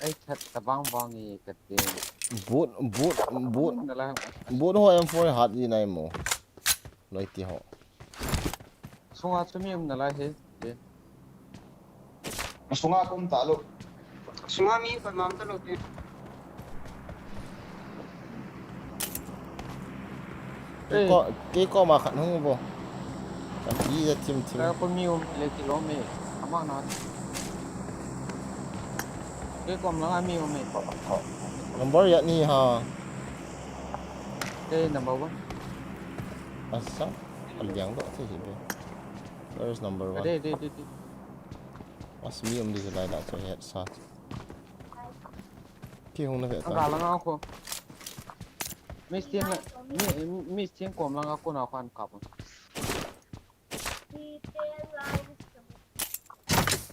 Ai, that tabang bang ni kati. Boot, boot, boot. Na la. Boot ho M four hat ji nai mo. Loi ti ho. Sunga chu mi um na lai he. Te. Sunga kum ta lo. Sunga mi kon mam ta lo te. Kei ko, kei koma khat hung bo. Ka ti ja thim thim. Ka ko mi um le ti lo me. Ama na. Kei kom la mi um me. Number ya ni ha. Kei number one. Asa, aliang do te hi be. Where is number one? Ade, ade, ade, ade. Mas mi um di lai da cho headshot. Kei hung na ve ta. Ang galang ako. Miss Tien la, mi, Miss Tien kom lang ako na kwan kap.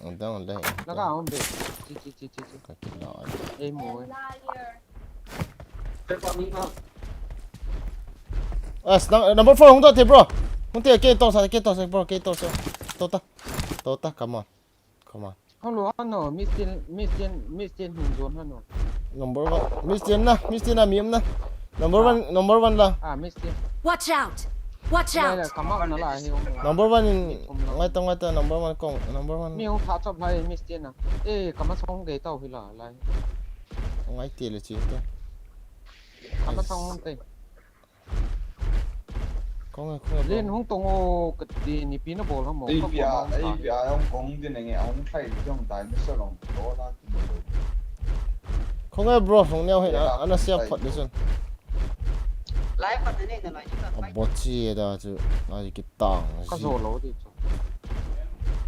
Ang dang le. Naga ang be. Chi, chi, chi, chi, chi. Ka kila. Eh, mo, eh. As, nang, number four, hung to te, bro. Hung te, ke to sa, ke to sa, bro, ke to sa. To ta. To ta, come on. Come on. Hello, ano, Miss Tien, Miss Tien, Miss Tien hung zone, ano. Number one. Miss Tien na, Miss Tien na, mi um na. Number one, number one la. Ah, Miss Tien. Watch out! Watch out! Kama na la, hi um. Number one in, ngai ta, ngai ta, number one kong, number one. Mi hung tha chop lai, Miss Tien na. Eh, kama song ge tau hi la, lai. Ngai te le chi te. Kama song te. Kong e, kong e, Len bro. Hung tong o, ka ti ni pi na bol ha mo, ei ka pia, ko ei pia, hung kong din nge, hung thai di hung dai, mi sa long, to la, ti mo lo. Kong e, bro, hung neo he, ya, ana sia phot de sun. Lai phot ne, na lai chu ka. A bo chi da chu, na ki tang. Ka zo lo di chu.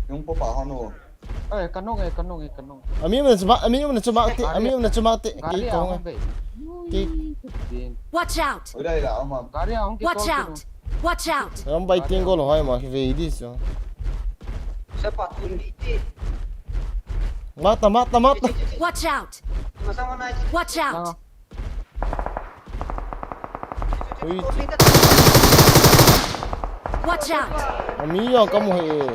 Yung po pa ho no. Eh, kanung eh, kanung eh, kanung. Ami um na chu ma, ami um na chu ma te, ami um na chu ma te. Gari kong ahung eh. Be. Watch out! Oi, dai la, ama. Gari ahung ki. Watch out! Watch out! Ram bai ting gol hoi ma, ki ve di so. Sepa tu ni ti. Mata, mata, mata. Watch out! Masa mana? Watch out! Ui. Watch out! Ami yang kamu he.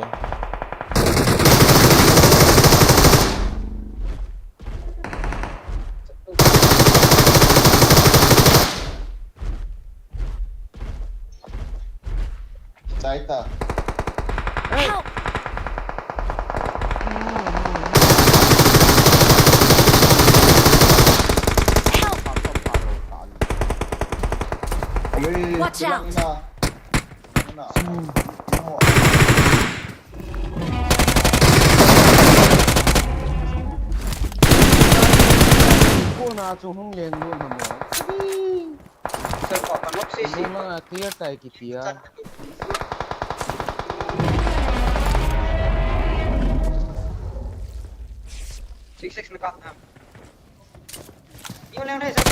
Chai ta. Help! Help! Watch out! Kona chu hung leng lut na mo. Sir, pa, pa, nok, si, si. Lung langa clear tai kiti a. Six six na ka. Yung lang na, sir.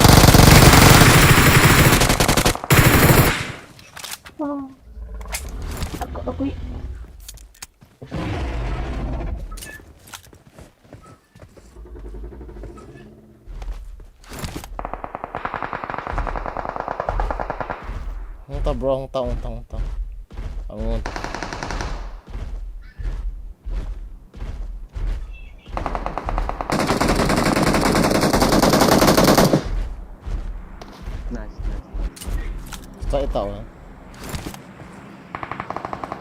Wow. Ako, ako y- Hung ta, bro, hung ta, hung ta, hung ta. Ang hung ta. Nice, nice, nice. Sa itaw eh.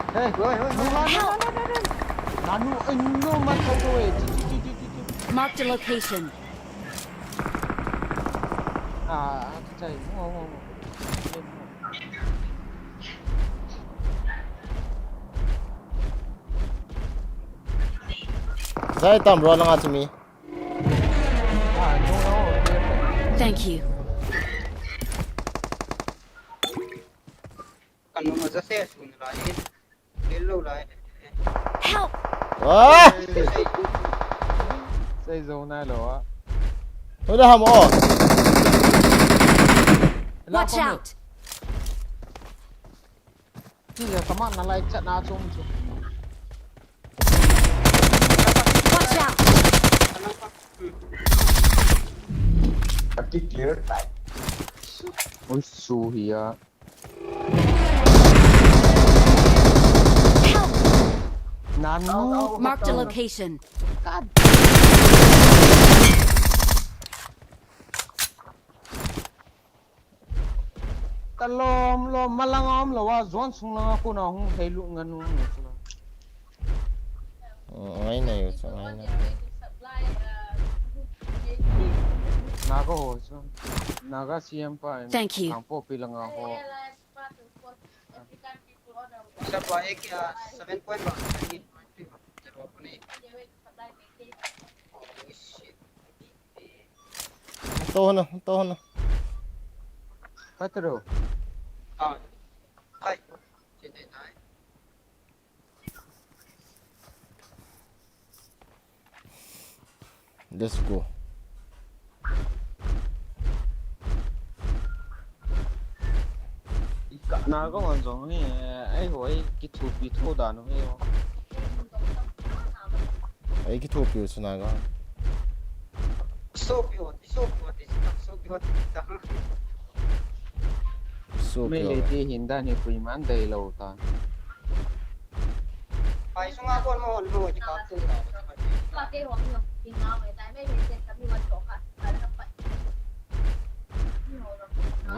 Hey, hey, hey, hey, hey. Help! Nanu, eh, no, man, go away. Chi, chi, chi. Marked a location. Ah, ah, chai. Ngo, ngo, ngo. Zai tam ro langa chumi. Thank you. Help! Ah! Sei zo nai lou a. Oi da ham o. Watch out! Ti le kaman na lai chat na chung chu. Watch out! Ati clear tai. Ui, su hi a. Help! Nanu. Marked a location. God. Kalom lom, malang om lou a, zone sung langa kona hung thei lu ngan nu nu chu. Ngai na yo chu, ngai na. Naga ho chu. Naga C M pa. Thank you. Kangpokpi langa ho. Chapa ek ya seven point one. Zero point eight. Hoy, shit. To na, to na. Patro. Ah. Hai. Chete nai. Let's go. Ika na ko ngon jong ni, ai ho, ai kithupi tho da no he ho. Ai kithupi u suna ga. So pi ho, so pi ho, so pi ho. So pi ho. Mei le ti hin da ni kui man dai lo ta. Pai sunga kon mo, mo ki kap tu.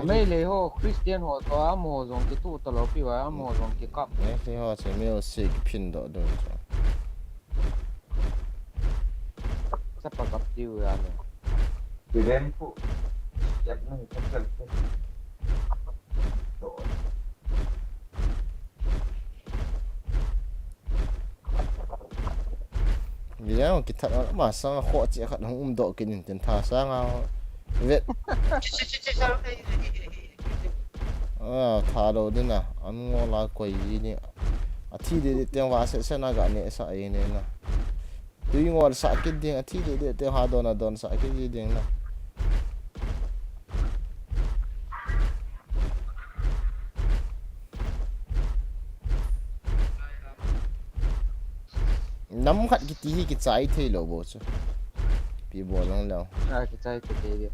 Mei le ho, Christian ho to, amaho jong kitu talou pi va, amaho jong kikap. Mei le ho, che music phin doh doh. Chapa kap tiu ya le. Ti rem pu. Yap nung chap chap. Video kithat a, masang a kho che khat hung um doh kit in tin tha sang a vet. Ah, tha lo din a, an ngol a koi ni. A thi de de teng va se se na ga ne sa e ne na. Tui ngol sa kit ding, a thi de de teng ha don a don sa kit ding na. Nam khat kiti hi kichai thei lo bo chu. Pi bol lang lo. A kichai thei thei de.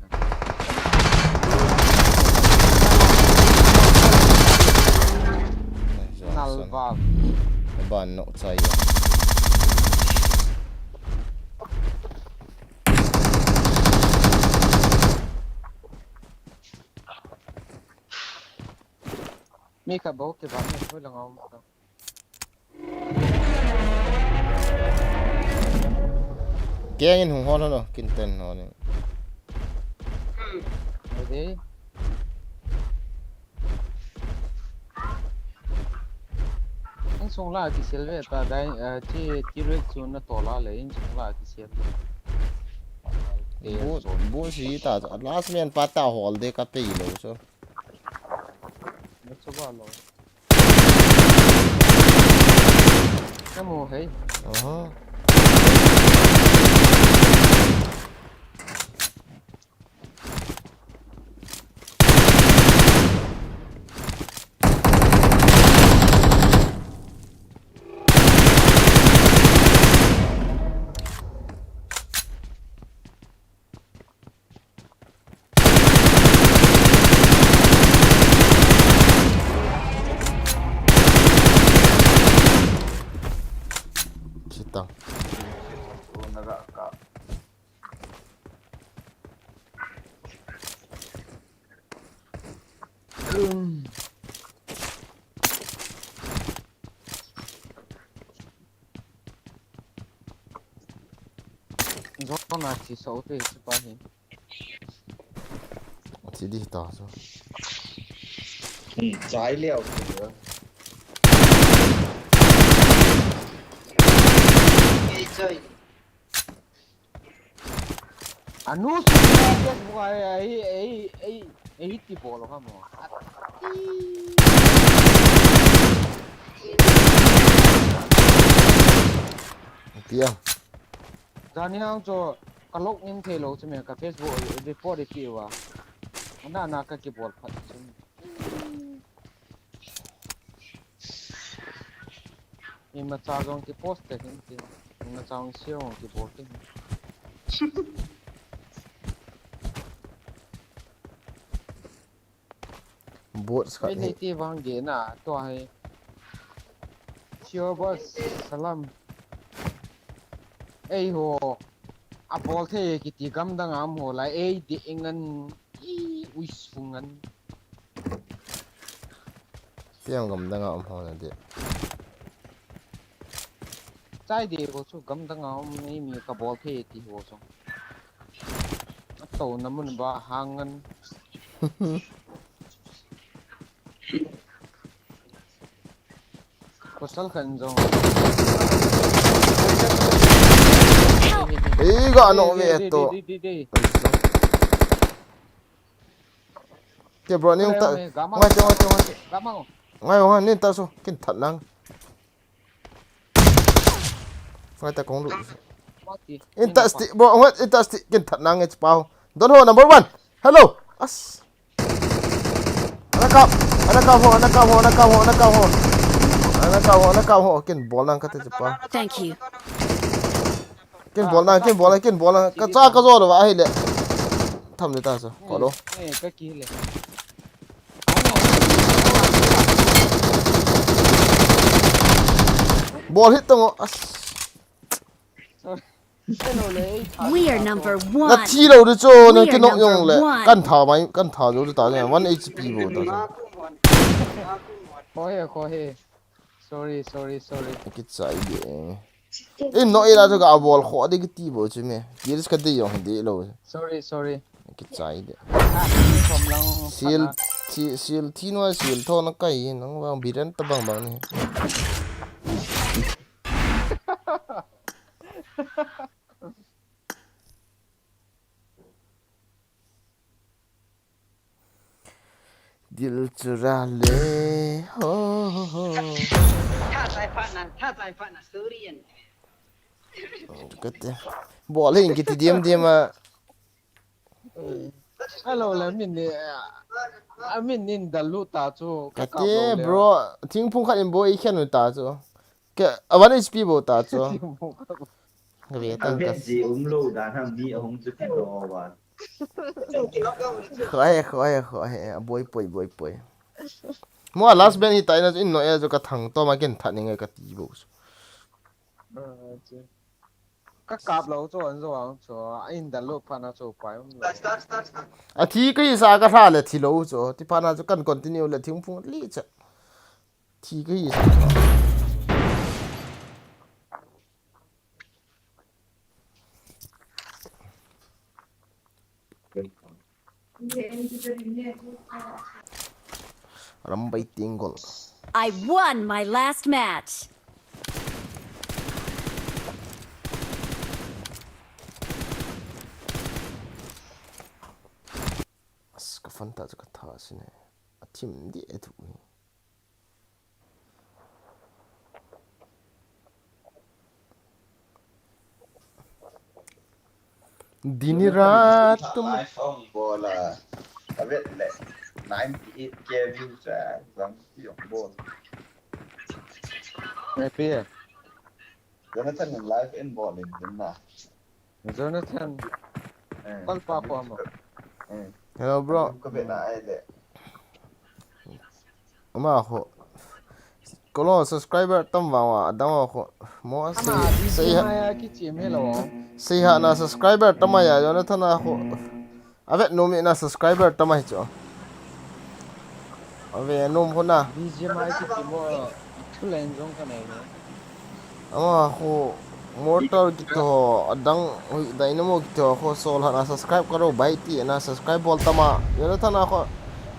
Ai, Johnson. Nalva. Ban nok chai. Mi kha bou kibang e, hoi lang a um ta. Keng in hung hol hol o, kin ten hol in. Ade. Insung la kisel ve ta dai, eh, chi, chi rek chu na to la le, insung la kisel. Bo, bo si ta, last man pa ta hol de ka pe lo so. Let's go, no. Kamu, hey. Aha. Sitang. Um. Zona chi so te chi pa hi. Chi di ta so. Hmm, chai liao tu. Ei, chai. Anu, Facebook ai, ai, ai, ai, ai, ti bol kha mo. Tia. Jani hang chu ka log in thei lou chu me ka Facebook report ti va. Ana na ka kibol phat chu. Imacha jong kipost te hin tin. Imacha jong share jong kibol te hin. Bot khat. Ei, hi. Nei ti vang ge na, tua hi. Sure boss, salam. Ei ho. Abol thei kiti gamdang a um ho lai, ei di ingan. I, ui, sungan. Piang gamdang a um ho na di. Chai di ko chu gamdang a um nei mi ka bol thei ti ho chu. Ato na mun ba hangan. Pasal khat in jong. Ei, ga no ve to. Ke bro, ni ta. Ngai, ngai, ngai, ngai. Ngai, ngai, ni ta so, kin that nang. Ngai ta kong lu. In ta sti, bro, ngai, in ta sti, kin that nang, it's pau. Don ho, number one. Hello. As. Ana kap, ana kap ho, ana kap ho, ana kap ho, ana kap ho. Ana kap ho, ana kap ho. Kin bol nang kate pa. Thank you. Kin bol nang, kin bol nang, kin bol nang. Ka cha ka jo lo va hile. Tham le ta so. Ko lo. Eh, ka ki le. Bol hit tong as. We are number Na one. thi lo de cho na ki nok yong le. Kan tha mai, kan tha jo ta ne. One H P bo ta. Khohe, khohe. Sorry, sorry, sorry. Ki chai de. In no ila jo ka bol kho de ki ti bo chu me. Years ka de yong de lo. Sorry, sorry. Ki chai de. From long. Sil thi sil thi no sil tho na kai nang bang biren ta bang bang ni. Dil chura le ho ho ho. Tha chai pha na, tha chai pha na, sorry yan. Kate. Bol hin kiti diam diam a. Hello, la min ni. A min nin dalu ta chu. Kate bro, thingphung khat in bo i khen ta chu. Ke a one H P bo ta chu. Ka ve ta ka. Ji um lo dan ham ni ahung chu ki do wa. Khohe, khohe, khohe. Boi poi, boi poi. Mo a last ben hi ta ina in no e jo ka thang to ma kin that ni ngai ka ti bo. Ka kap lo chu an jo ang chu. In dalu pha na chu pai um lo. A thi ka hi sa ka hla le thi lo chu. Ti pha na chu kan continue le thingphung li cha. Thi ka hi sa. Rambai tinggol. I won my last match. As ka fan ta chu ka tha si ne. A thim di e thu hi. Dini rat tum. iPhone bola. Avet le. Ninety eight K views a. Zang ti ong bol. Ngai pi. Jonathan in live in bol in din na. Jonathan. Eh, Kol pa ko mo. Eh. Hello bro. Ka vet na ai le. Ama ho. Kolo subscriber tam wa wa dang wa ho. Mo sei Ama sei ha ya ki chi me lo. Sei ha na subscriber tam ya Jonathan a ho. Avet nom na subscriber tam ai cho. Ave nom ho na. B G M I ki chi mo. Thulen jong ka nei ne. Ama ho Mortal kiti ho adang hui Dynamo kiti ho ho sol ha na subscribe karo bai ti na subscribe bol tama. Jonathan a ho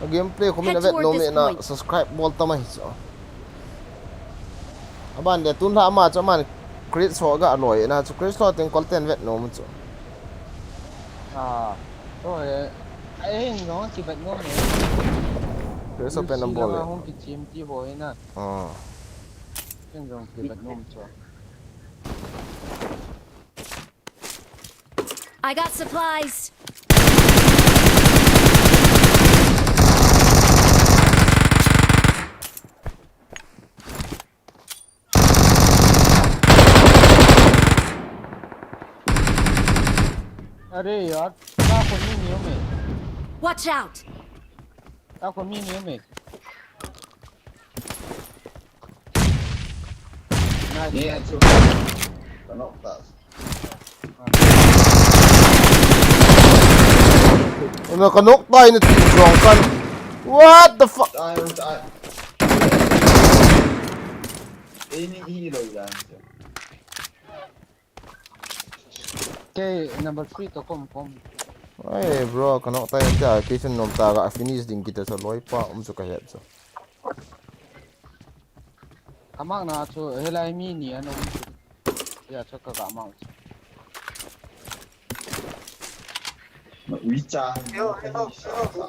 gameplay ko min avet nom na subscribe bol tama hi cho. Aban de tun la ama cho man Chris ho ga loi na cho Chris lo teng kol ten vet nom cho. Ah. Oh, eh. Ai hin jong ki vet nom ne. Chris ho pen bol le. Hung ki chim ti ho na. Ah. Ken jong ki vet nom cho. I got supplies. अरे यार, क्या खोलनी नहीं हूँ मैं। Watch out! क्या खोलनी नहीं हूँ मैं। Ni a chu. Ka nok ta. Ano ka nok tai na ti jong kan. What the fuck? Tai tai. Ei ni hi lo ya. Okay, number three to kom kom. Ai bro, ka nok tai na ti a kitchen nom ta ga finish ding kita sa loi pa um su ka het so. Kamark na chu, hilai mi ni ana um chu. Ya chu ka kamark chu. Ui cha. Yo, yo, yo.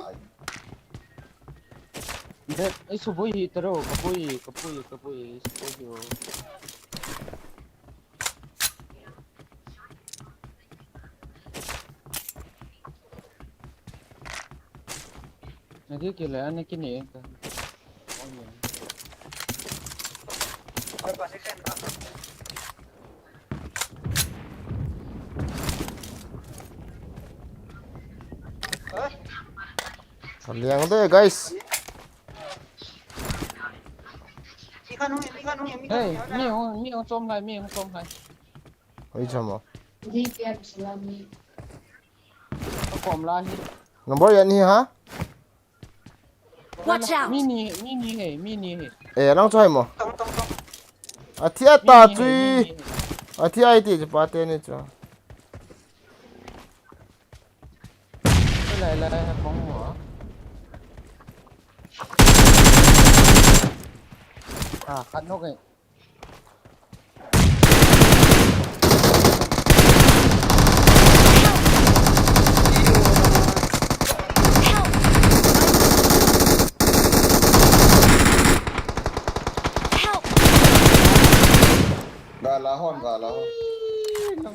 Dep, ei suboi hi taro, kaboi, kaboi, kaboi, suboi hi o. Naki kile, ani kini. Liang de, guys. Hey, mi hung, mi hung chom lai, mi hung chom lai. Oi, chamo. Kom lai hi. Number yan hi ha? Watch out! Mi ni, mi ni he, mi ni he. Eh, nang choi mo. Athi ata chui. Athi ai ti pa te ni chu. Lai lai ha kong mo. Ah, khat nok e. Gala hon, gala hon.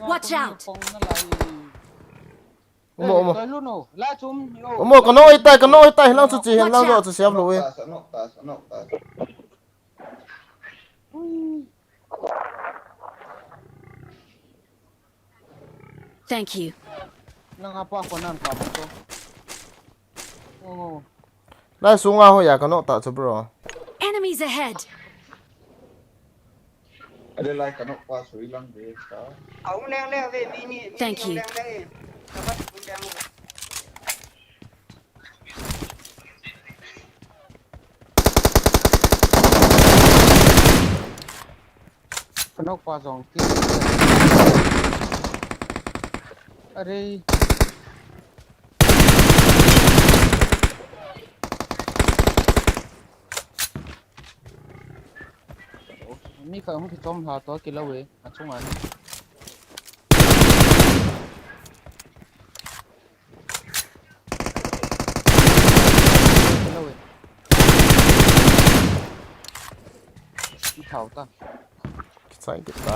Watch out! Umo, umo. Umo, kano itai, kano itai, hilang chu chi, hilang chu chi, siam lo e. Thank you. Nang apa ko nan pa to. Oh. Lai sunga ho ya kano ta chu, bro. Enemies ahead. Ada lai kanok pa sui lang de ta. Thank you. Kanok pa jong ki. Are. Mi khat hung kichom lha to kilou e, achunga hi. Kilou e. Kithau ta. Kichai kit ta.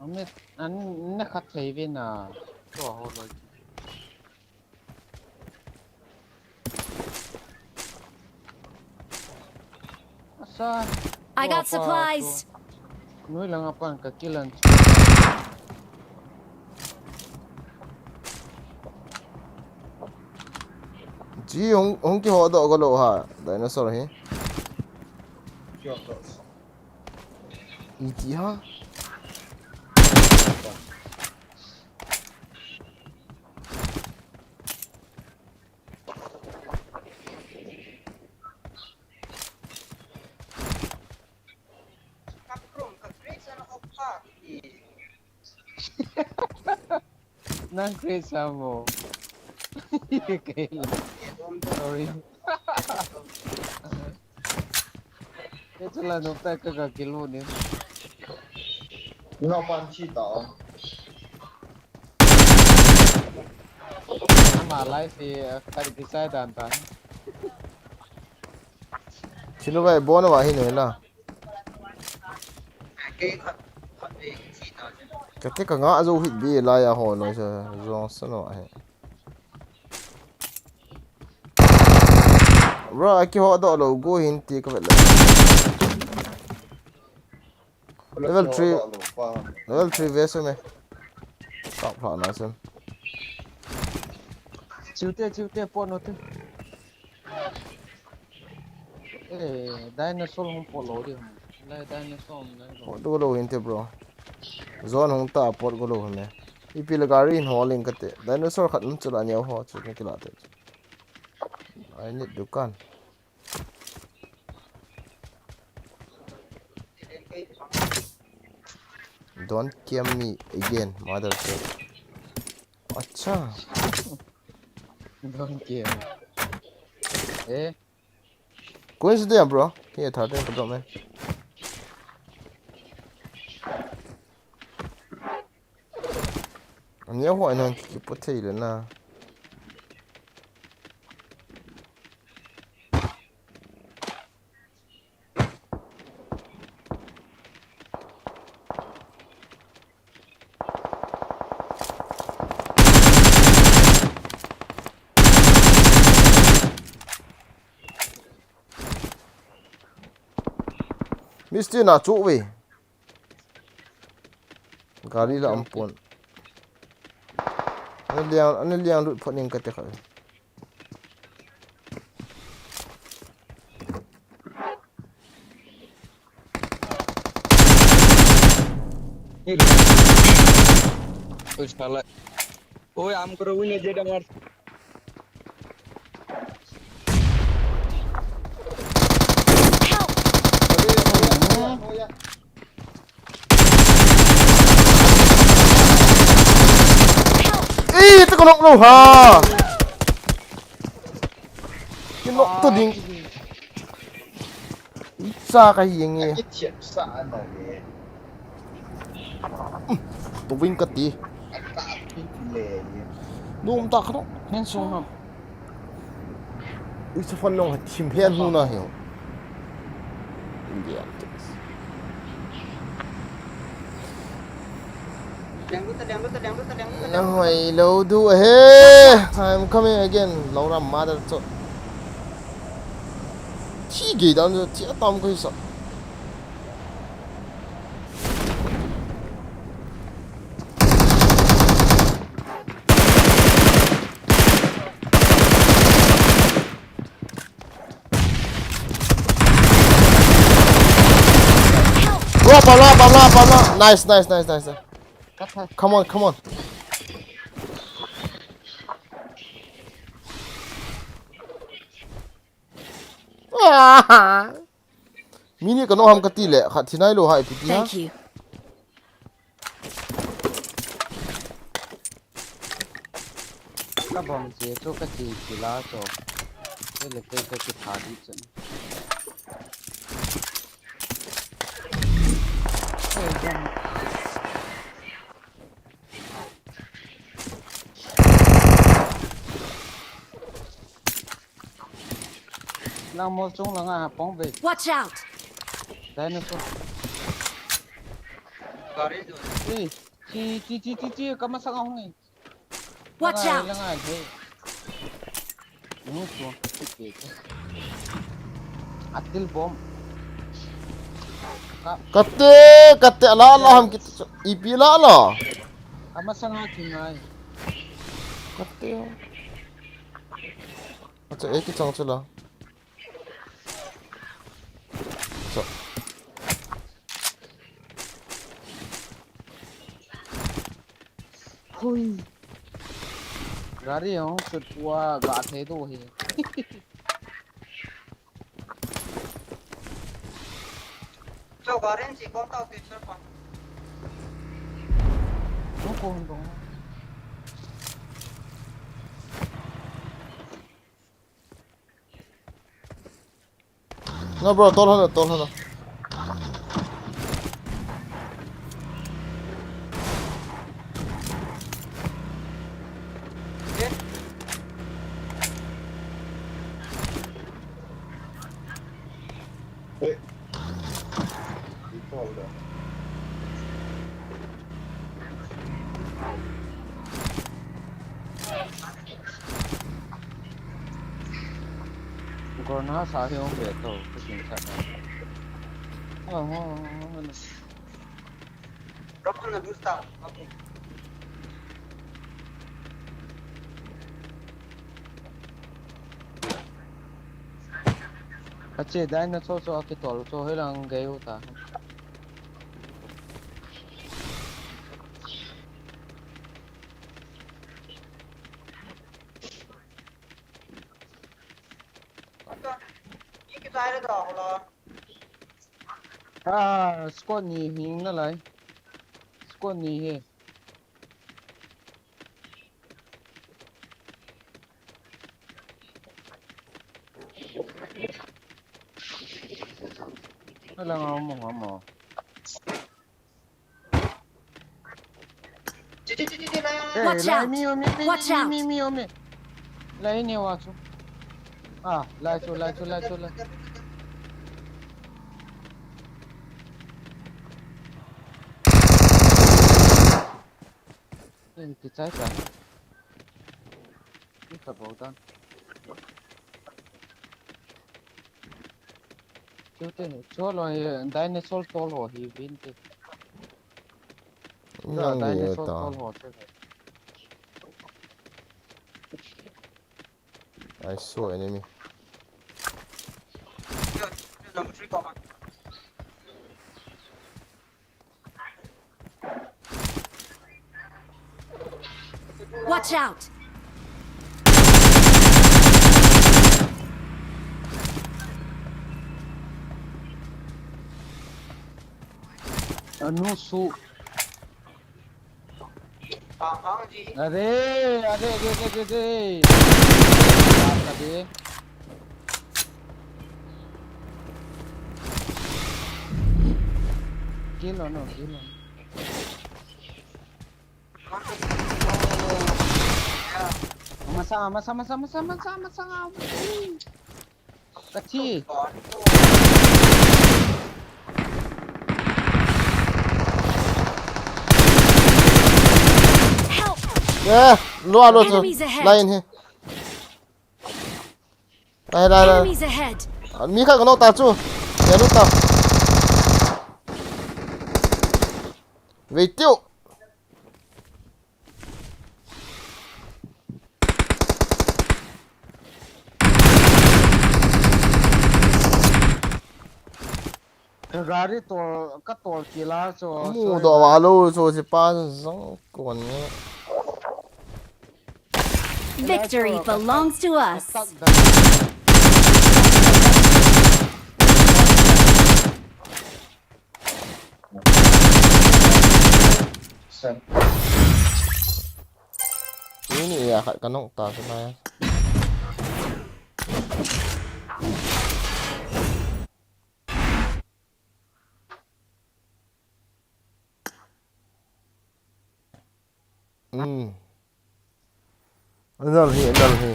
An ne, an ne khat thei ve na. Tua ho loi. Asa. I got supplies. Noi langa pan ka kill an. Ji hung, hung kiho doh ko lou ha, dinosaur hi. Iti ha. Nang Chris amo. Sorry. Kei chu la nop ta ka ka kill u ni. No pan chi ta. Ama lai si kar ki sai dan ta. Chilu vai bon wa hi noi la. Kate ka nga zo hit bi la ya ho noi sa zong sa no he. Bro, aki ho do lo go hin ti ka vet le. Level three. Level three ve se me. Tap pha na sem. Chiu te, chiu te, po no te. Eh, dinosaur hung po lo di hung. Lai dinosaur hung nai lo. Pot go lo hin te, bro. Zone hung ta pot go lo hin me. Ipi le gari hin hauling kate. Dinosaur khat um chula neo ho chu ni kila te. I need dukan. Don't kill me again, mother. Acha. Don't kill me. Eh? Coincidence, bro. Hi, tha teng ka drop e. Ani a hua nang kipu thei le na. Misti na chu ve. Gari la ampon. Ana liang, ana liang lut phot ning kate kha. Oi, sala. Oi, am karo, ui, ne, je damar. Help! Ih, tu ko nok lo ha. Ki nok tu ding. Sa ka yeng e. Ki thiam sa na le. Tu wing ka ti. Ka ti le. Dum ta kha no. Hen sung ha. Ui, sa fan long ha, thim phen hu na hiu. India. Na hoi lo du he. I'm coming again. Lo ram mother cho. Chi ge dan cho, chi atam ko sa. Rua, pam la, pam la, pam la. Nice, nice, nice, nice. Come on, come on. Ah! Mini ka no ham ka ti le, khat thi nai lo ha, ipi ti ha? Thank you. Ka bom che chu ka chi chi la cho. Te le te ka chi tha di chen. Hey, jam. Nang mol chung langa pong ve. Watch out! Dinosaur. Gari jo. Ei, chi, chi, chi, chi, chi, ka masang ahung e. Watch out! Langa, langa, hey. Nu chu, chi, chi, chi. Atil bomb. Ka- Kate, kate, la, la, ham kit, ipi la, la. Ka masang a chi ngai. Kate. Acha, eh, kichang chu la. Acha. Hui. Gari hung sut pua ga thei do hi. Cho gari si bom tau ti sir pa. Hung ko hung bom. No, bro, tol hana, tol hana. Corona sa hi hung ve to, ka kin sa na. Oh, oh, oh, oh. Drop on the roof ta. Ache, dinosaur chu akitol chu hoilang gei u ta. Ah, squad ni hing nalai. Squad ni hi. Lang amo, amo. Hey, Watch out! Mi, mi, mi, Watch mi, out! Mi, mi, mi, mi. Lai ni wa chu. Ah, lai chu, lai chu, lai chu, lai. Kichai cha. Ni ka bo dan. Chu te, chu lo, eh, dinosaur tol ho hi vin te. Nang dinosaur tol ho te. I saw enemy. Watch out! Anu su. Are, are, are, are, are. Are. Kill no, kill no. Masa, masa, masa, masa, masa, masa. Kachi. Help! Eh, lo, lo, lo. Enemies ahead! Line he. Lai, lai, lai. Enemies ahead! Ah, mi khat ka knock ta chu. Ya knock ta. Wait, tiu. Ka gari tol, ka tol kila chu. Mu do wa lo chu si pa zong kon ni. Victory belongs to us. Ni ni ya khat ka knock ta chu mai. Hmm. Anal hi, anal hi.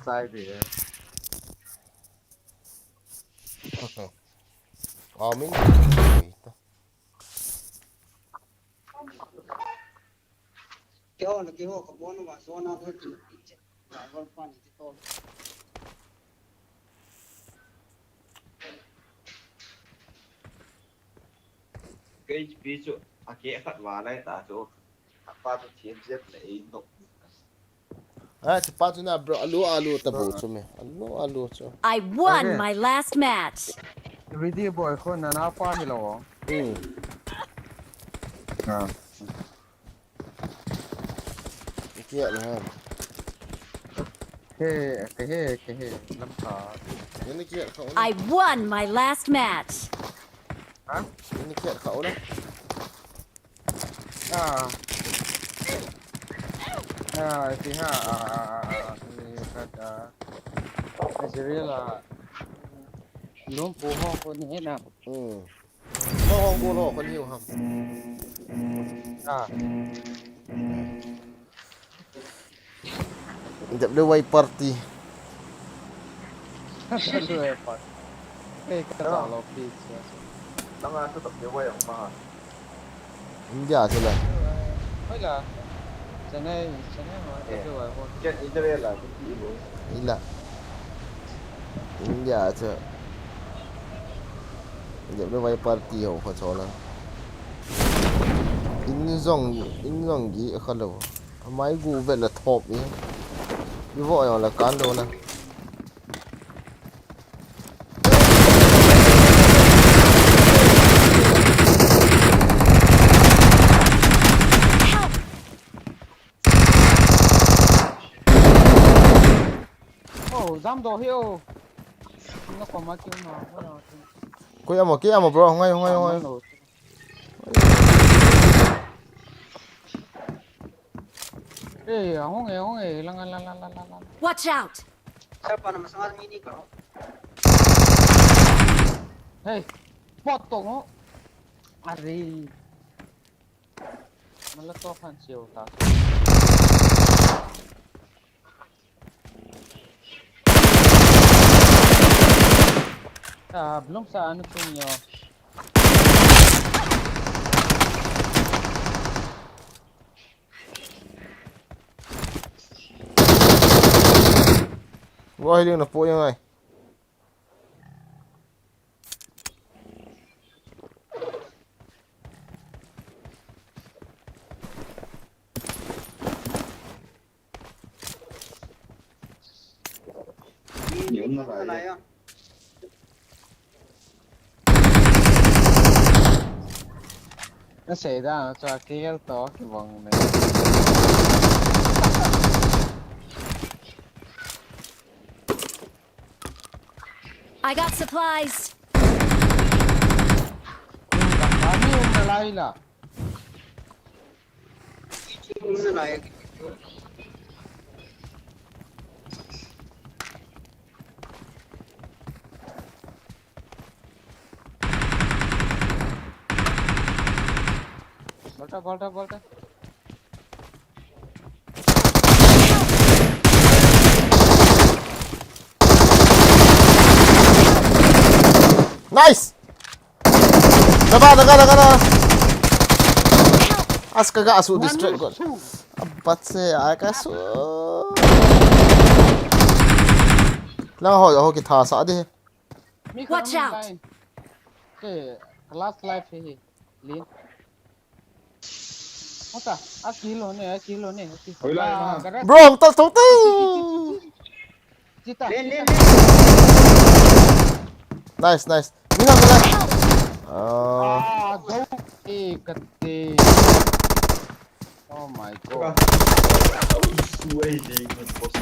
Sai de. Amin. Keiho le keiho ka bon uva zona ho ti ti che. Driver pa ni ti to. Kei pi chu a ke khat va lai ta chu. A pa chu thiam jep le ei nok. Ah, chu pa chu na bro, alu, alu ta bo chu me. Alu, alu chu. I won my last match. Video boy ko na na pa hi lo. Hmm. Ah. Kiat na ham. Ke, ke he, ke he, lam kha. Ni kiat kha u na. I won my last match. Ha? Ni kiat kha u na. Ah. Ah, ti ha, ah, ah, ah, ah, ni kha ta. Israel a. Lum pu ho ko ni na. Hmm. Ho, ho, ho, ho, kon hiu ham. Ah. W Y party. W Y party. Eh, ka ta lo pi. Nang a tu W Y ang ma. India chu la. Hoi la. Chennai, Chennai ma, eh, W Y ho. Ken Israel la, ki lo. Ila. India chu. Jep le vai party ho kha chola. In jong, in jong gi kha lo. Amai gu vet la thop i. I vo jong la kan lo na. Oh, jam do hi o. Na ko ma ki ma, ma na. Koi amo, koi amo, bro, ngai, ngai, ngai. Lo. Eh, ahung eh, ahung eh, lang, lang, lang, lang, lang, lang. Watch out! Sir, paano masama ang mini ko? Hey, pot to, no? Ari. Mala to kan siyo ta. Ah, belum sa ano to nyo. Wah, hiling na po yung ay. Nasei dan chu a kigel to kibang ne. I got supplies. Kami umna lai la. Balta, balta, balta. Nice! Daga, daga, daga, daga. As kaga asu distract got. Abat se, ai kasu. Lang ho, ho kitha sa di. Watch out. Okay, last life hi. Lin. Hota, a kilo ne, a kilo ne, a kilo. Hoy, lai, ah, ma. Garage. Bro, to, to, to. Chita, len, chita. Len, len. Nice, nice. Ni na, ni na. Ah. Ah, go. Eh, kate. Oh my God. Suai ding, boss.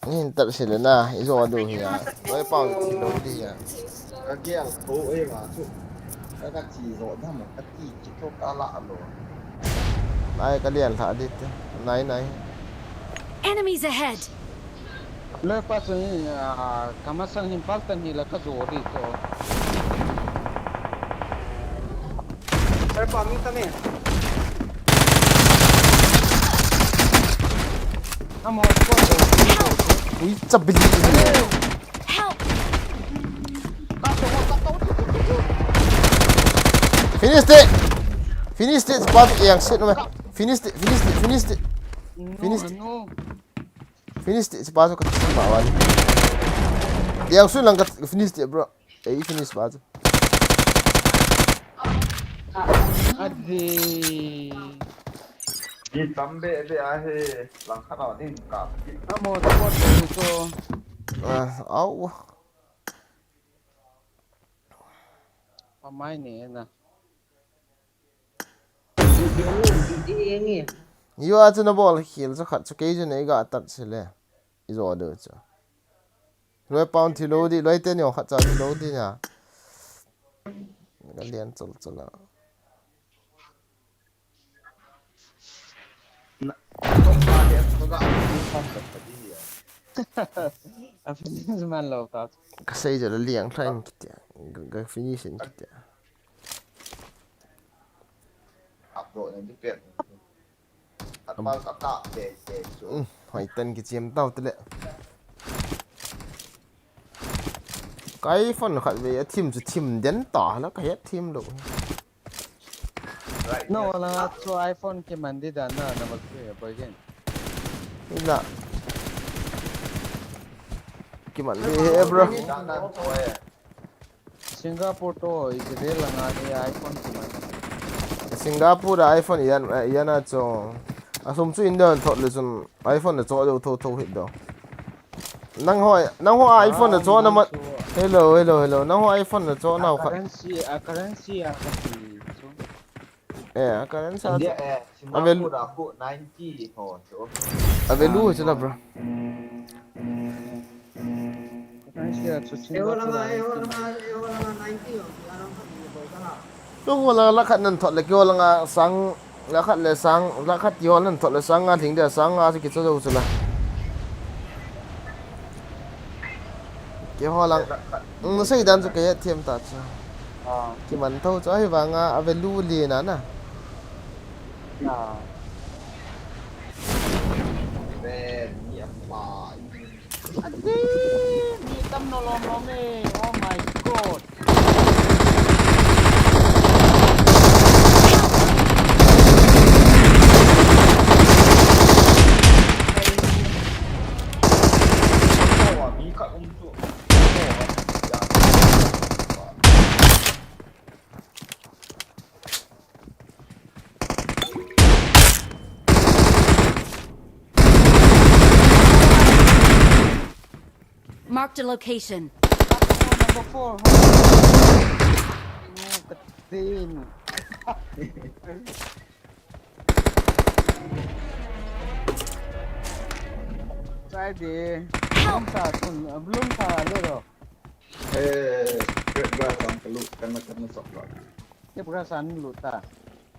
Ni hin tat sile na, ijo adu hi a. Loi pau thi lou di a. Ka gel tho e ma chu. Ka, ka thi jo dam, ka thi ki tho ka la lo. Nai ka lian lha di te. Nai, nai. Enemies ahead! Loi pa chu ni, ah, ka masang hin paltan hi la ka jo di to. Sir, pa mi ta me. Amo, squad. Ui, chabili. Help! Finish it. Finish it, spot yang sit no. Finish it, finish it, finish it. Finish it. No, no. Finish it, spot ka ma wan. Yang sun lang ka finish it, bro. Ei, finish ba chu. Adi. Ni tambe be ahe, lang khat a ding ka. Amo support ko. Ah, au. Pamai ni na. Yo, a chu na bol khel chu khat chu kei chu nei ga tat sile. Ijo du chu. Loi pau thi lou di, loi te ni khat cha thi lou di na. Ka lian chol chol a. Na, to pa de to ga. A finish man lou ta. Ka sei jo la liang thlain kitia. Ka, ka finish in kitia. Upload ni pet. Atpal ka ta te te chu. Um, hoi tan kichiam tau te le. Ka iPhone khat ve a thim chu thim den ta la ka het thim lou. Right. No, la chu iPhone kiman di dan na, na bak ke boy gen. Ila. Kiman di he, bro. Dan dan chu e. Singapore to Israel langa hi iPhone kiman. Singapore a iPhone ian, eh, ian a chu. Asum chu India thot le chun iPhone le cho deu tho tho hit do. Nang ho, nang ho iPhone le cho na mat. Hello, hello, hello. Nang ho iPhone le cho na khat. Currency, a currency a kati chu. Eh, a currency a India, chu. Eh, Singapore a khu ninety ho chu. A value chu la, bro. Currency a chu Singapore a ninety. Chu ho la la khat nan thot le kyo la nga sang Lakh khat le sang, lakh khat ti ho nan thot le sang nga ding dia, sang nga chu kicha jou chu la. Keiho lang. Sei dan chu kahe thiam ta chu. Kiman tho chu ahi vanga a value le na na. Ati, mi tam na lom lom e. Oh my God. Marked a location. Number four. Oh, katin. Sai de. Blum sa tun, blum sa le ro. Eh, great grass ang kalu, kana kana sok lo. Ke pura san lu ta.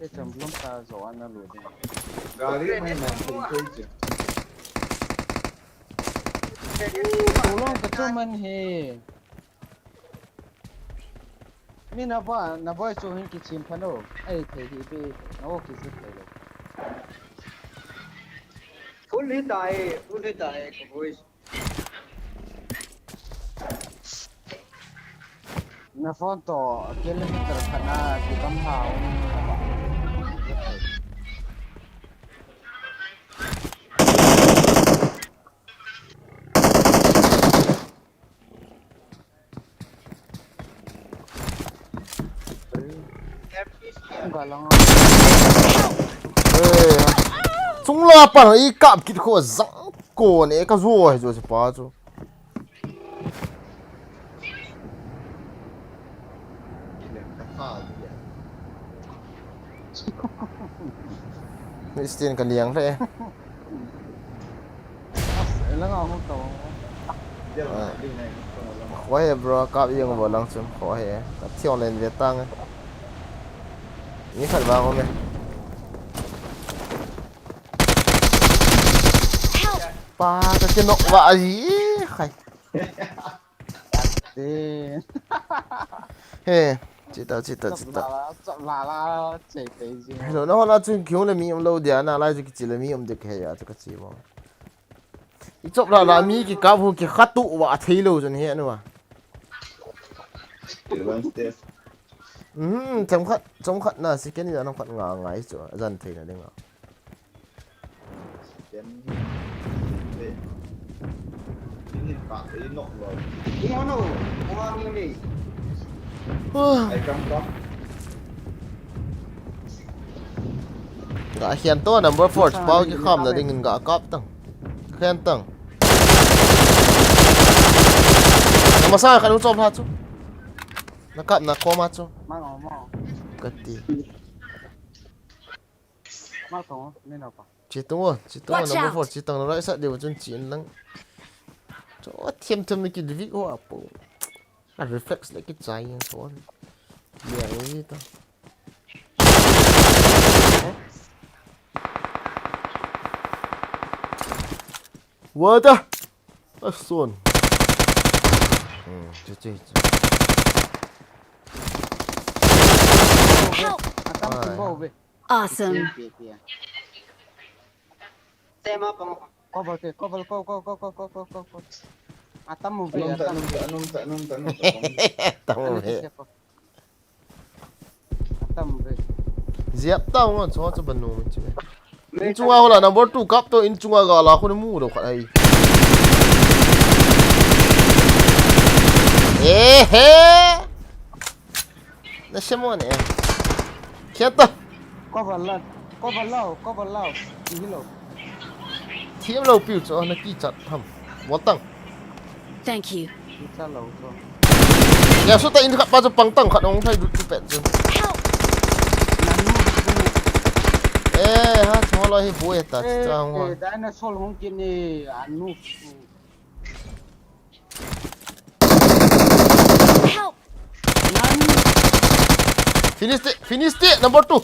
Ke cham blum sa zo ana lu de. Gari mai mai thei thei che. Ulong ka chu man he. Mi na ba, na boy chu hin kichim pha no. Ai thei hi be, na o kichim thei lo. Full hi ta e, full hi ta e, ka boy. Na phone to kilometer khat na kikam hao. Galang. Eh, chungla pan i kap kit kho zang ko ne ka zo he zo si pa chu. Christian ka liang le. Khoi he bro, kap jeng vo lang chun khoi he. Ka thiong len ve tang e. Ni khat vang ome. Pa ka kinok va a ji khai. He, chita, chita, chita. Hello, na hona chun kiung le mi um lo dia, na lai chu kichi le mi um de ke ya chu ka chi mo. I chop la la mi ki kap hu ki khatu wa thei lo chun he nu wa. Hmm, chom khat, chom khat na second ya na khat nga ngai chu, jan thei na ding a. Ga hian to number four, pau ki kham na ding in ga kap tang. Khen tang. Na masa ka nu chom ha chu. Na kap na koma chu. Mang o mo. Kati. Mang tong, ni na pa. Chi tung o, chi tung o, number four, chi tang na right side deu chun chi in lang. Cho thiam thiam ni ki divi o apo. A reflex le ki chai yang so. Liang ni ta. What the? A son. Hmm, chi chi chi. Help! Atam kin bo be. Awesome. Cover ke, cover, cover, cover. Atam mo be, atam mo be. Atam mo be. Atam mo be. Ziap ta ngon, so cha banu min chi be. In chunga hola number two kap to in chunga ga la khu mu lo khat ai. Eh he. Na se mo ne. Khian ta. Cover la, cover la, cover la. Hi lo. Thiam lo piu chu na ki chat tham. Wal tang. Thank you. Ki chat lo chu. Ya su ta in khat pa chu pang tang khat ong thai du tu pet chu. Help! Eh, ha chu lo hi bu e ta chu ta ong. Eh, dinosaur hung kin ni anu. Help! Finish it, finish it, number two.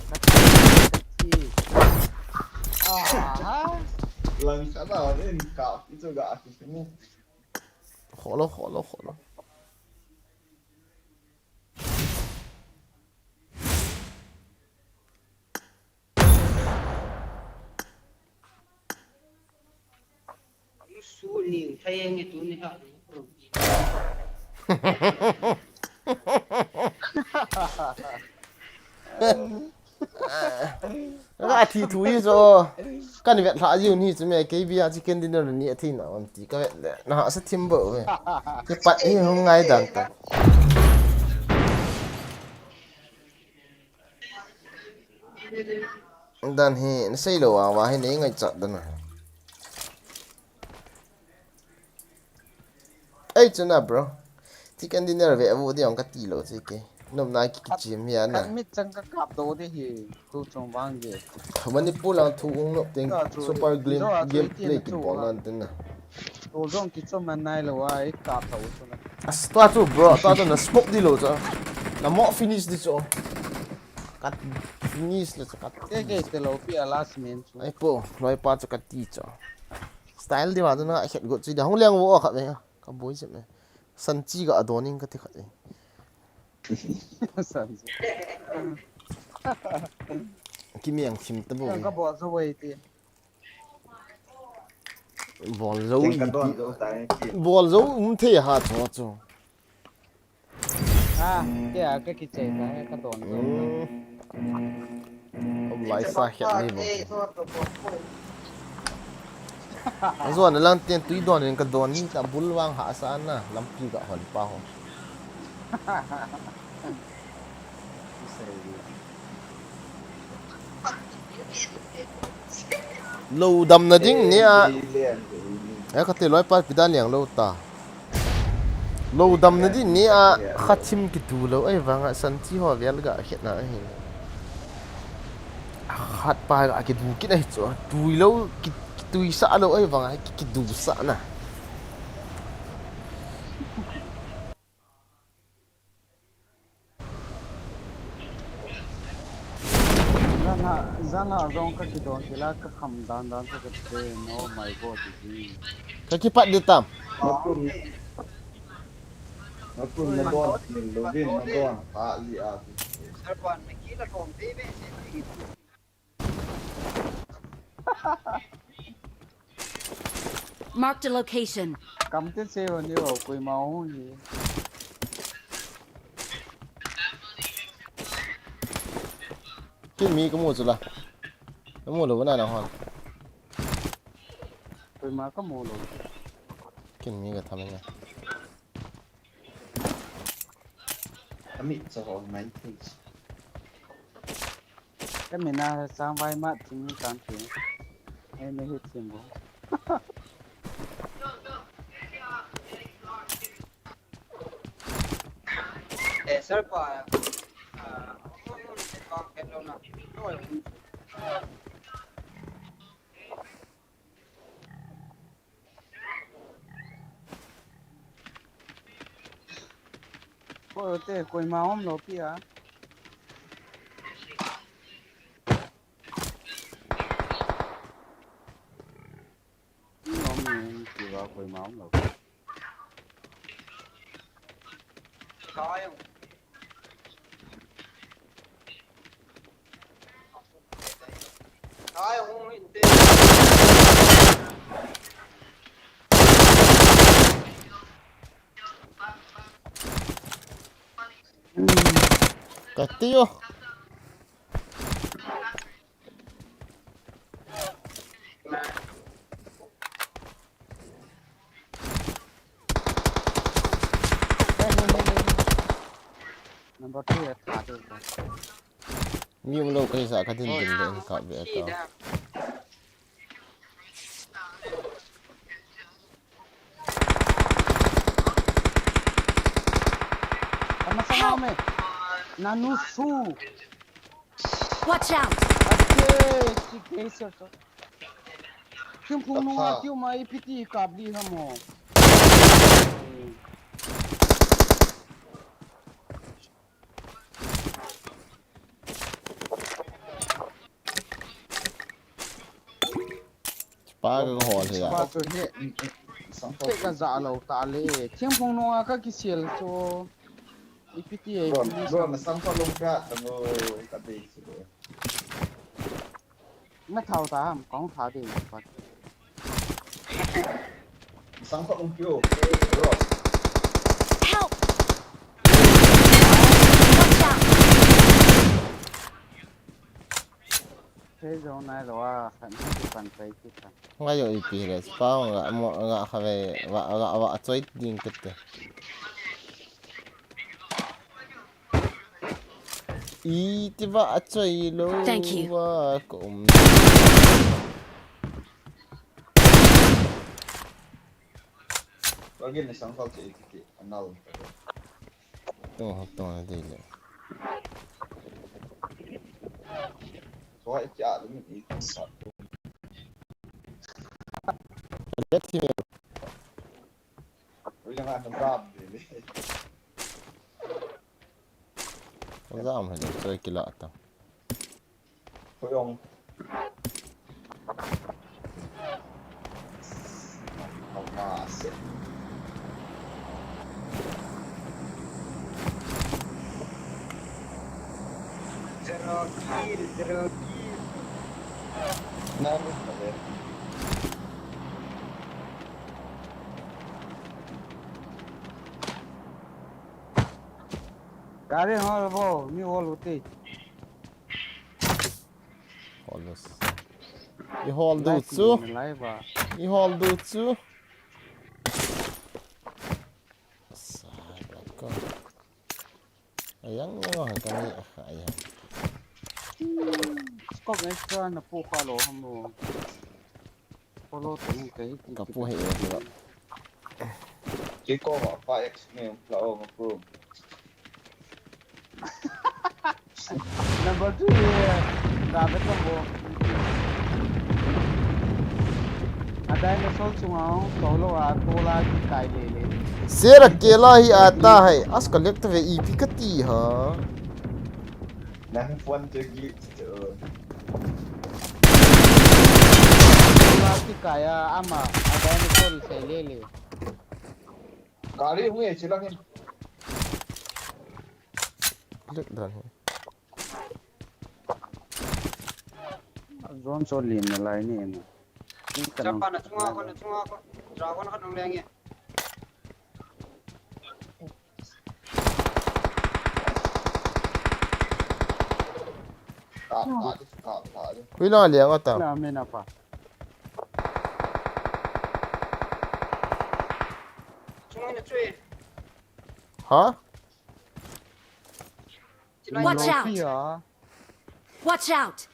Lang khat a in kap i chu ga ki ni. Kholo, kholo, kholo. Ka thi thu hi jo. Kan vet lha jiu ni chu me K B a chicken dinner ni a thina on ti ka vet le. Na ha sa thim bo ve. Ki pat hi hung ngai dan ta. Dan hi na sei lo a wa hi nei ngai chat dan a. Ei, chuna, bro. Chicken dinner ve avu di ong ka ti lo che ke. Nom na ki ki chim ya na. Kan mit chang ka kap do de hi. Tu chung bang ge. Manipur lang thu ung nop ting. Super glim game play ki bol nan tin na. Tu jong ki chom man nai lo ai kap tho chu na. As tua chu, bro, tua chu na scope di lo chu. Na mo finish di chu. Kat finish lo chu kat. Ke ke te lo pi a last man chu. Ai po, loi pa chu ka ti chu. Style di wa chu na het go chu da hung leng wo kha ve. Ka boi jep e. Sanchi ga adon in ka ti khat e. Sanchi. Ki miang thim ta bo. Ka bol zo wei ti. Bol zo i ti. Bol zo um the ha cho cho. Ah, ke a ka ki che ta ka don zo. Om lai sa khet ni bo. Azuan lang ten tui don in ka don ni ta bul vang ha sa na lampi ka hon pa ho. Lo dam na ding ni a. Ai ka te loi pa pi dan liang lo ta. Lo dam na ding ni a kha thim ki tu lo ai vang a sanchi ho vel ga khet na ai. Khat pa ga ki du ki na hi chu. Tui lo ki tui sa lo ai vang a ki du sa na. Zanga, zanga zong ka kidon kila ka kham dan dan ka ka te, oh my God, ji. Ka kipat di tam. Matum, matum na don, min lovin na don, pa li a. Marked a location. Kam te se ho ni ho, koima ho hi. Kin mi ka mu chu la. Ka mu lo na na hon. Koima ka mu lo. Kin mi ka tham na. Ami cho ho mai thei. Ka mina sang vai ma ching kan ti. Ai me hi chim bo. Eh, sir pa. Ah, Ko te, koima om lo pi a. Ni om ni ki va koima om lo. Kati yo. Number two ya tha de. Mi um lo kai sa ka din din de ka ve ka. Ama sa me. Nanu su. Watch out! Ate, ki case to. Kim phung nunga kiu ma ipiti kabli hamo. Pa ka hol hi a. Pa chu he. Sangkho. Te ka ja lo ta le. Thingphung nunga ka kisel chu. Ipi ti e. Bro, bro, na sangkho lung ka ta mo ka de chu. Na thau ta ham kong tha de pa. Sangkho lung kyo. Bro. Help! Watch out! Thế dòng này là à, khẳng định cái phần phải chứ. Nga yo ipi le, pa nga mo nga kha ve, wa, wa, wa, choi ding kete. Iti wa choi lo. Thank you. Wa ko um. Wa gin ni sang khau che kiti anal. Tong hok tong na dei le. Choi cha lu mi ti sa. Let him. Ui, nga na dam de le. Dam he le, choi kila ta. Ui, ong. Ong ma se. Zero kill, zero kill. Na, na, na. Gari hol bo, mi hol uti. Hol us. I hol du chu. Lai ba. I hol du chu. Sa ba ko. Ayang lo ha kami ayang. Scope extra na pu kha lo ham lo. Polo teng kai. Ka pu he e lo. Ki ko ma pa X me la o ma pu. Number two ye. Da da ko bo. A dinosaur chunga hung to lo a tola kikai le le. Sera kela hi ata hai. As ka lek ta ve ipi kati ha. Nang phone chu glitch chu. Tola kikai a ama a dinosaur sei le le. Gari hung e chilang hin. Click dan hi. Zone so lim na lai ni na. Chapa na chunga ko, na chunga ko. Dragon khat nung leng e. Ka, ka, ka, ka. Hui na liang ata. Na me na pa. Chunga na chui. Ha? Watch out! Watch out!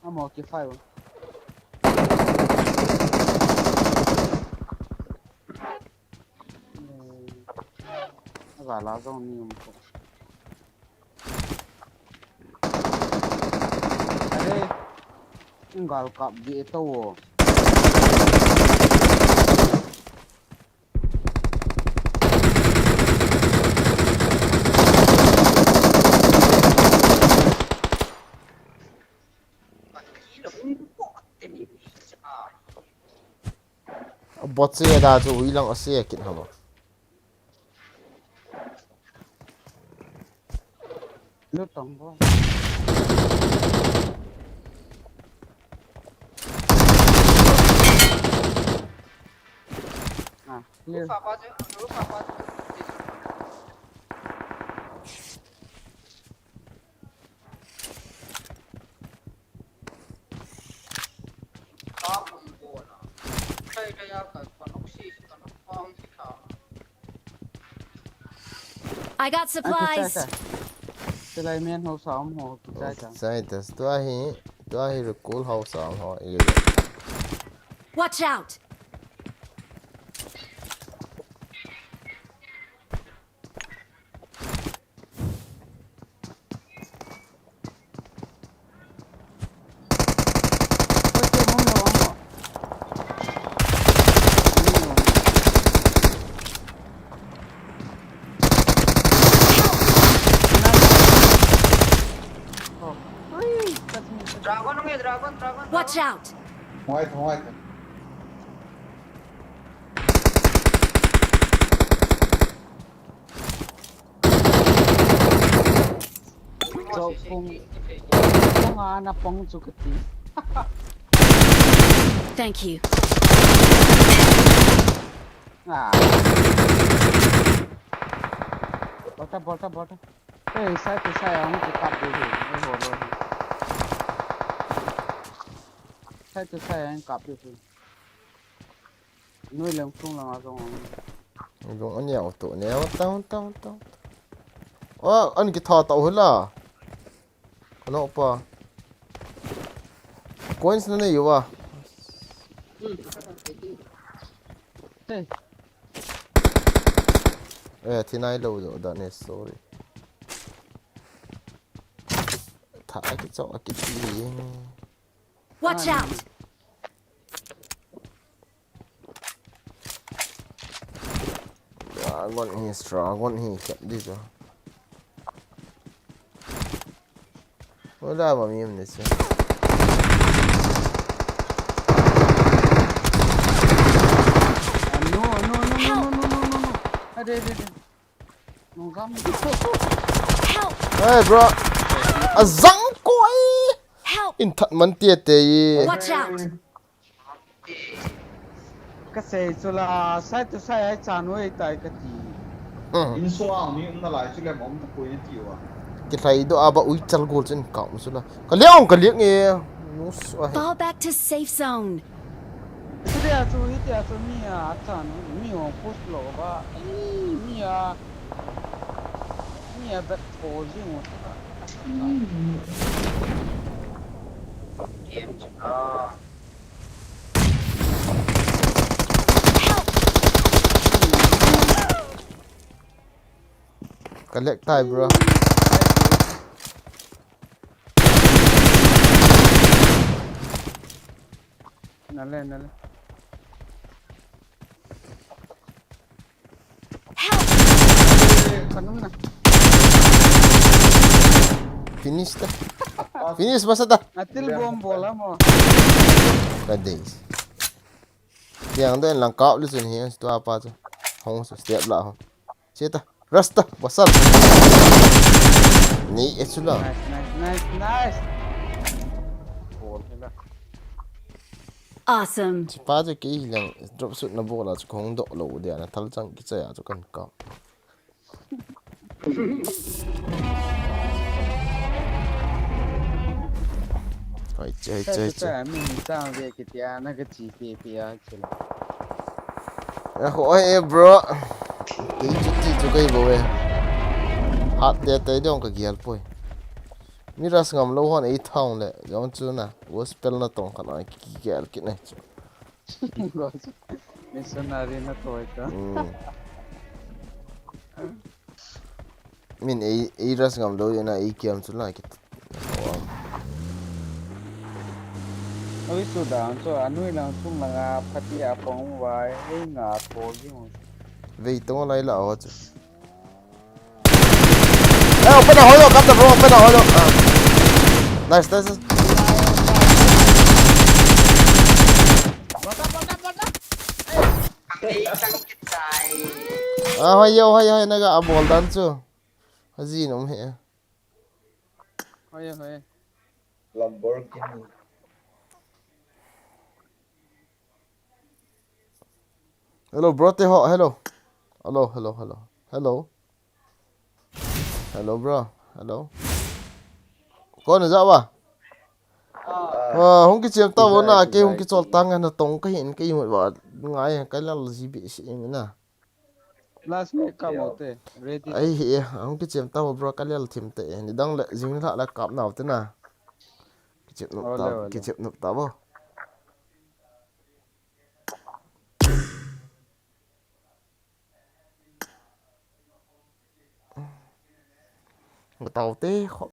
Amo ki fire. Vala zong ni um ko. Are, gal kap di ito wo. Bot se da chu hui lang ase kit haba. Lutang bo. Ah, clear. I got supplies. Silai men ho saum ho kichai ta. Chai ta. Tua hi, tua hi recall ho saum ho. Watch out. Watch out! Hung ngai tho, hung ngai tho. Chau pung. Pung ana pung chu kati. Thank you. Ah. Bota, bota, bota. Ei, sai tu sai, ahung kikap diu hi. Ei, ho lo hi. Sai tu sai, ahung kap diu hi. Noi leng sung langa jong ahung. Jong ania auto ne, auto, auto, auto. Oh, an kitha tau hila. Kano pa. Coins na nei uva. Hey. Eh, thi nai lou jo da ne, sorry. Tha a kichou a kithi. Watch out! Dragon hi, dragon hi, kep di jo. Wala ba mi um ni se. Ah, no, no, no, no, no, no, no, no, no. Ade, ade, ade. Nung gam. Help! Hey, bro. Azang koi. Help! In that man tia te. Watch out! Ka sei chu la, sai tu sai ai chan hoi tai ka ti. Hmm. In sunga mi umna lai chu le ma um ta poi na ti uva. Kilhai doh a ba ui chal gol chen ka um chu la. Ka liang, ka liang e. Nus a he. Fall back to safe zone. Hitia chu, hitia chu mi a chan, mi hong push lo ba. Ei, mi a, mi a bet tho jing u chu la. Game chu la. Ka lag tai, bro. Nale, nale. Help! Kanum na. Finish ta. Finish masa ta. Atil bom bola mo. Ka days. Tiang den lang kap le chun hi, tua pa chu. Hong su step la ho. Che ta. Rasta, basal. Ni e chu la. Nice, nice, nice, nice. Bol hila. Awesome. Chi pa chu kei lang drop shoot na bol a chu kong doh lo dia na thal chang kichai a chu kan kap. Hai, chai, chai, chai. Sa, sa, mi ni chang ve kitia, na ka chi pe pe a, chi la. Eh, ho, eh, bro. Kei chu ti chu kei bo ve. Hat te te dong ka gial poi. Mi ras ngam lo hon ei thong le, jong chu na. Gospel na tong khan ai ki gial kit nai chu. Missionary na toi ka. Mm. Min ei, ei ras ngam lo na ei kiam chu la ki. Oi, su dan chu, anui lang sung langa phati a pong vai, ei nga ko gi mo. Vei tong lai la ho chu. Eh, open a hoi lo, kap ta bro, open a hoi lo. Ah. Nice, nice, nice. Ah, hoi yo, hoi, hoi, na ga a bol dan chu. Haji nom he. Hoi, hoi. Lamborghini. Hello, bro, te ho, hello. Hello, hello, hello. Hello. Hello, bro. Hello. Kon ja wa? Ah, hung kichem ta wo na, ke hung kichol ta nga na tong ka hin ke hung wa ngai ka lal ji bi si na. Last me ka mo te. Ready. Ai hi, hung kichem ta wo, bro, ka lal thim te. Ni dang le jing la la kap nau te na. Kichem nup ta, kichem nup ta wo. Tau te kho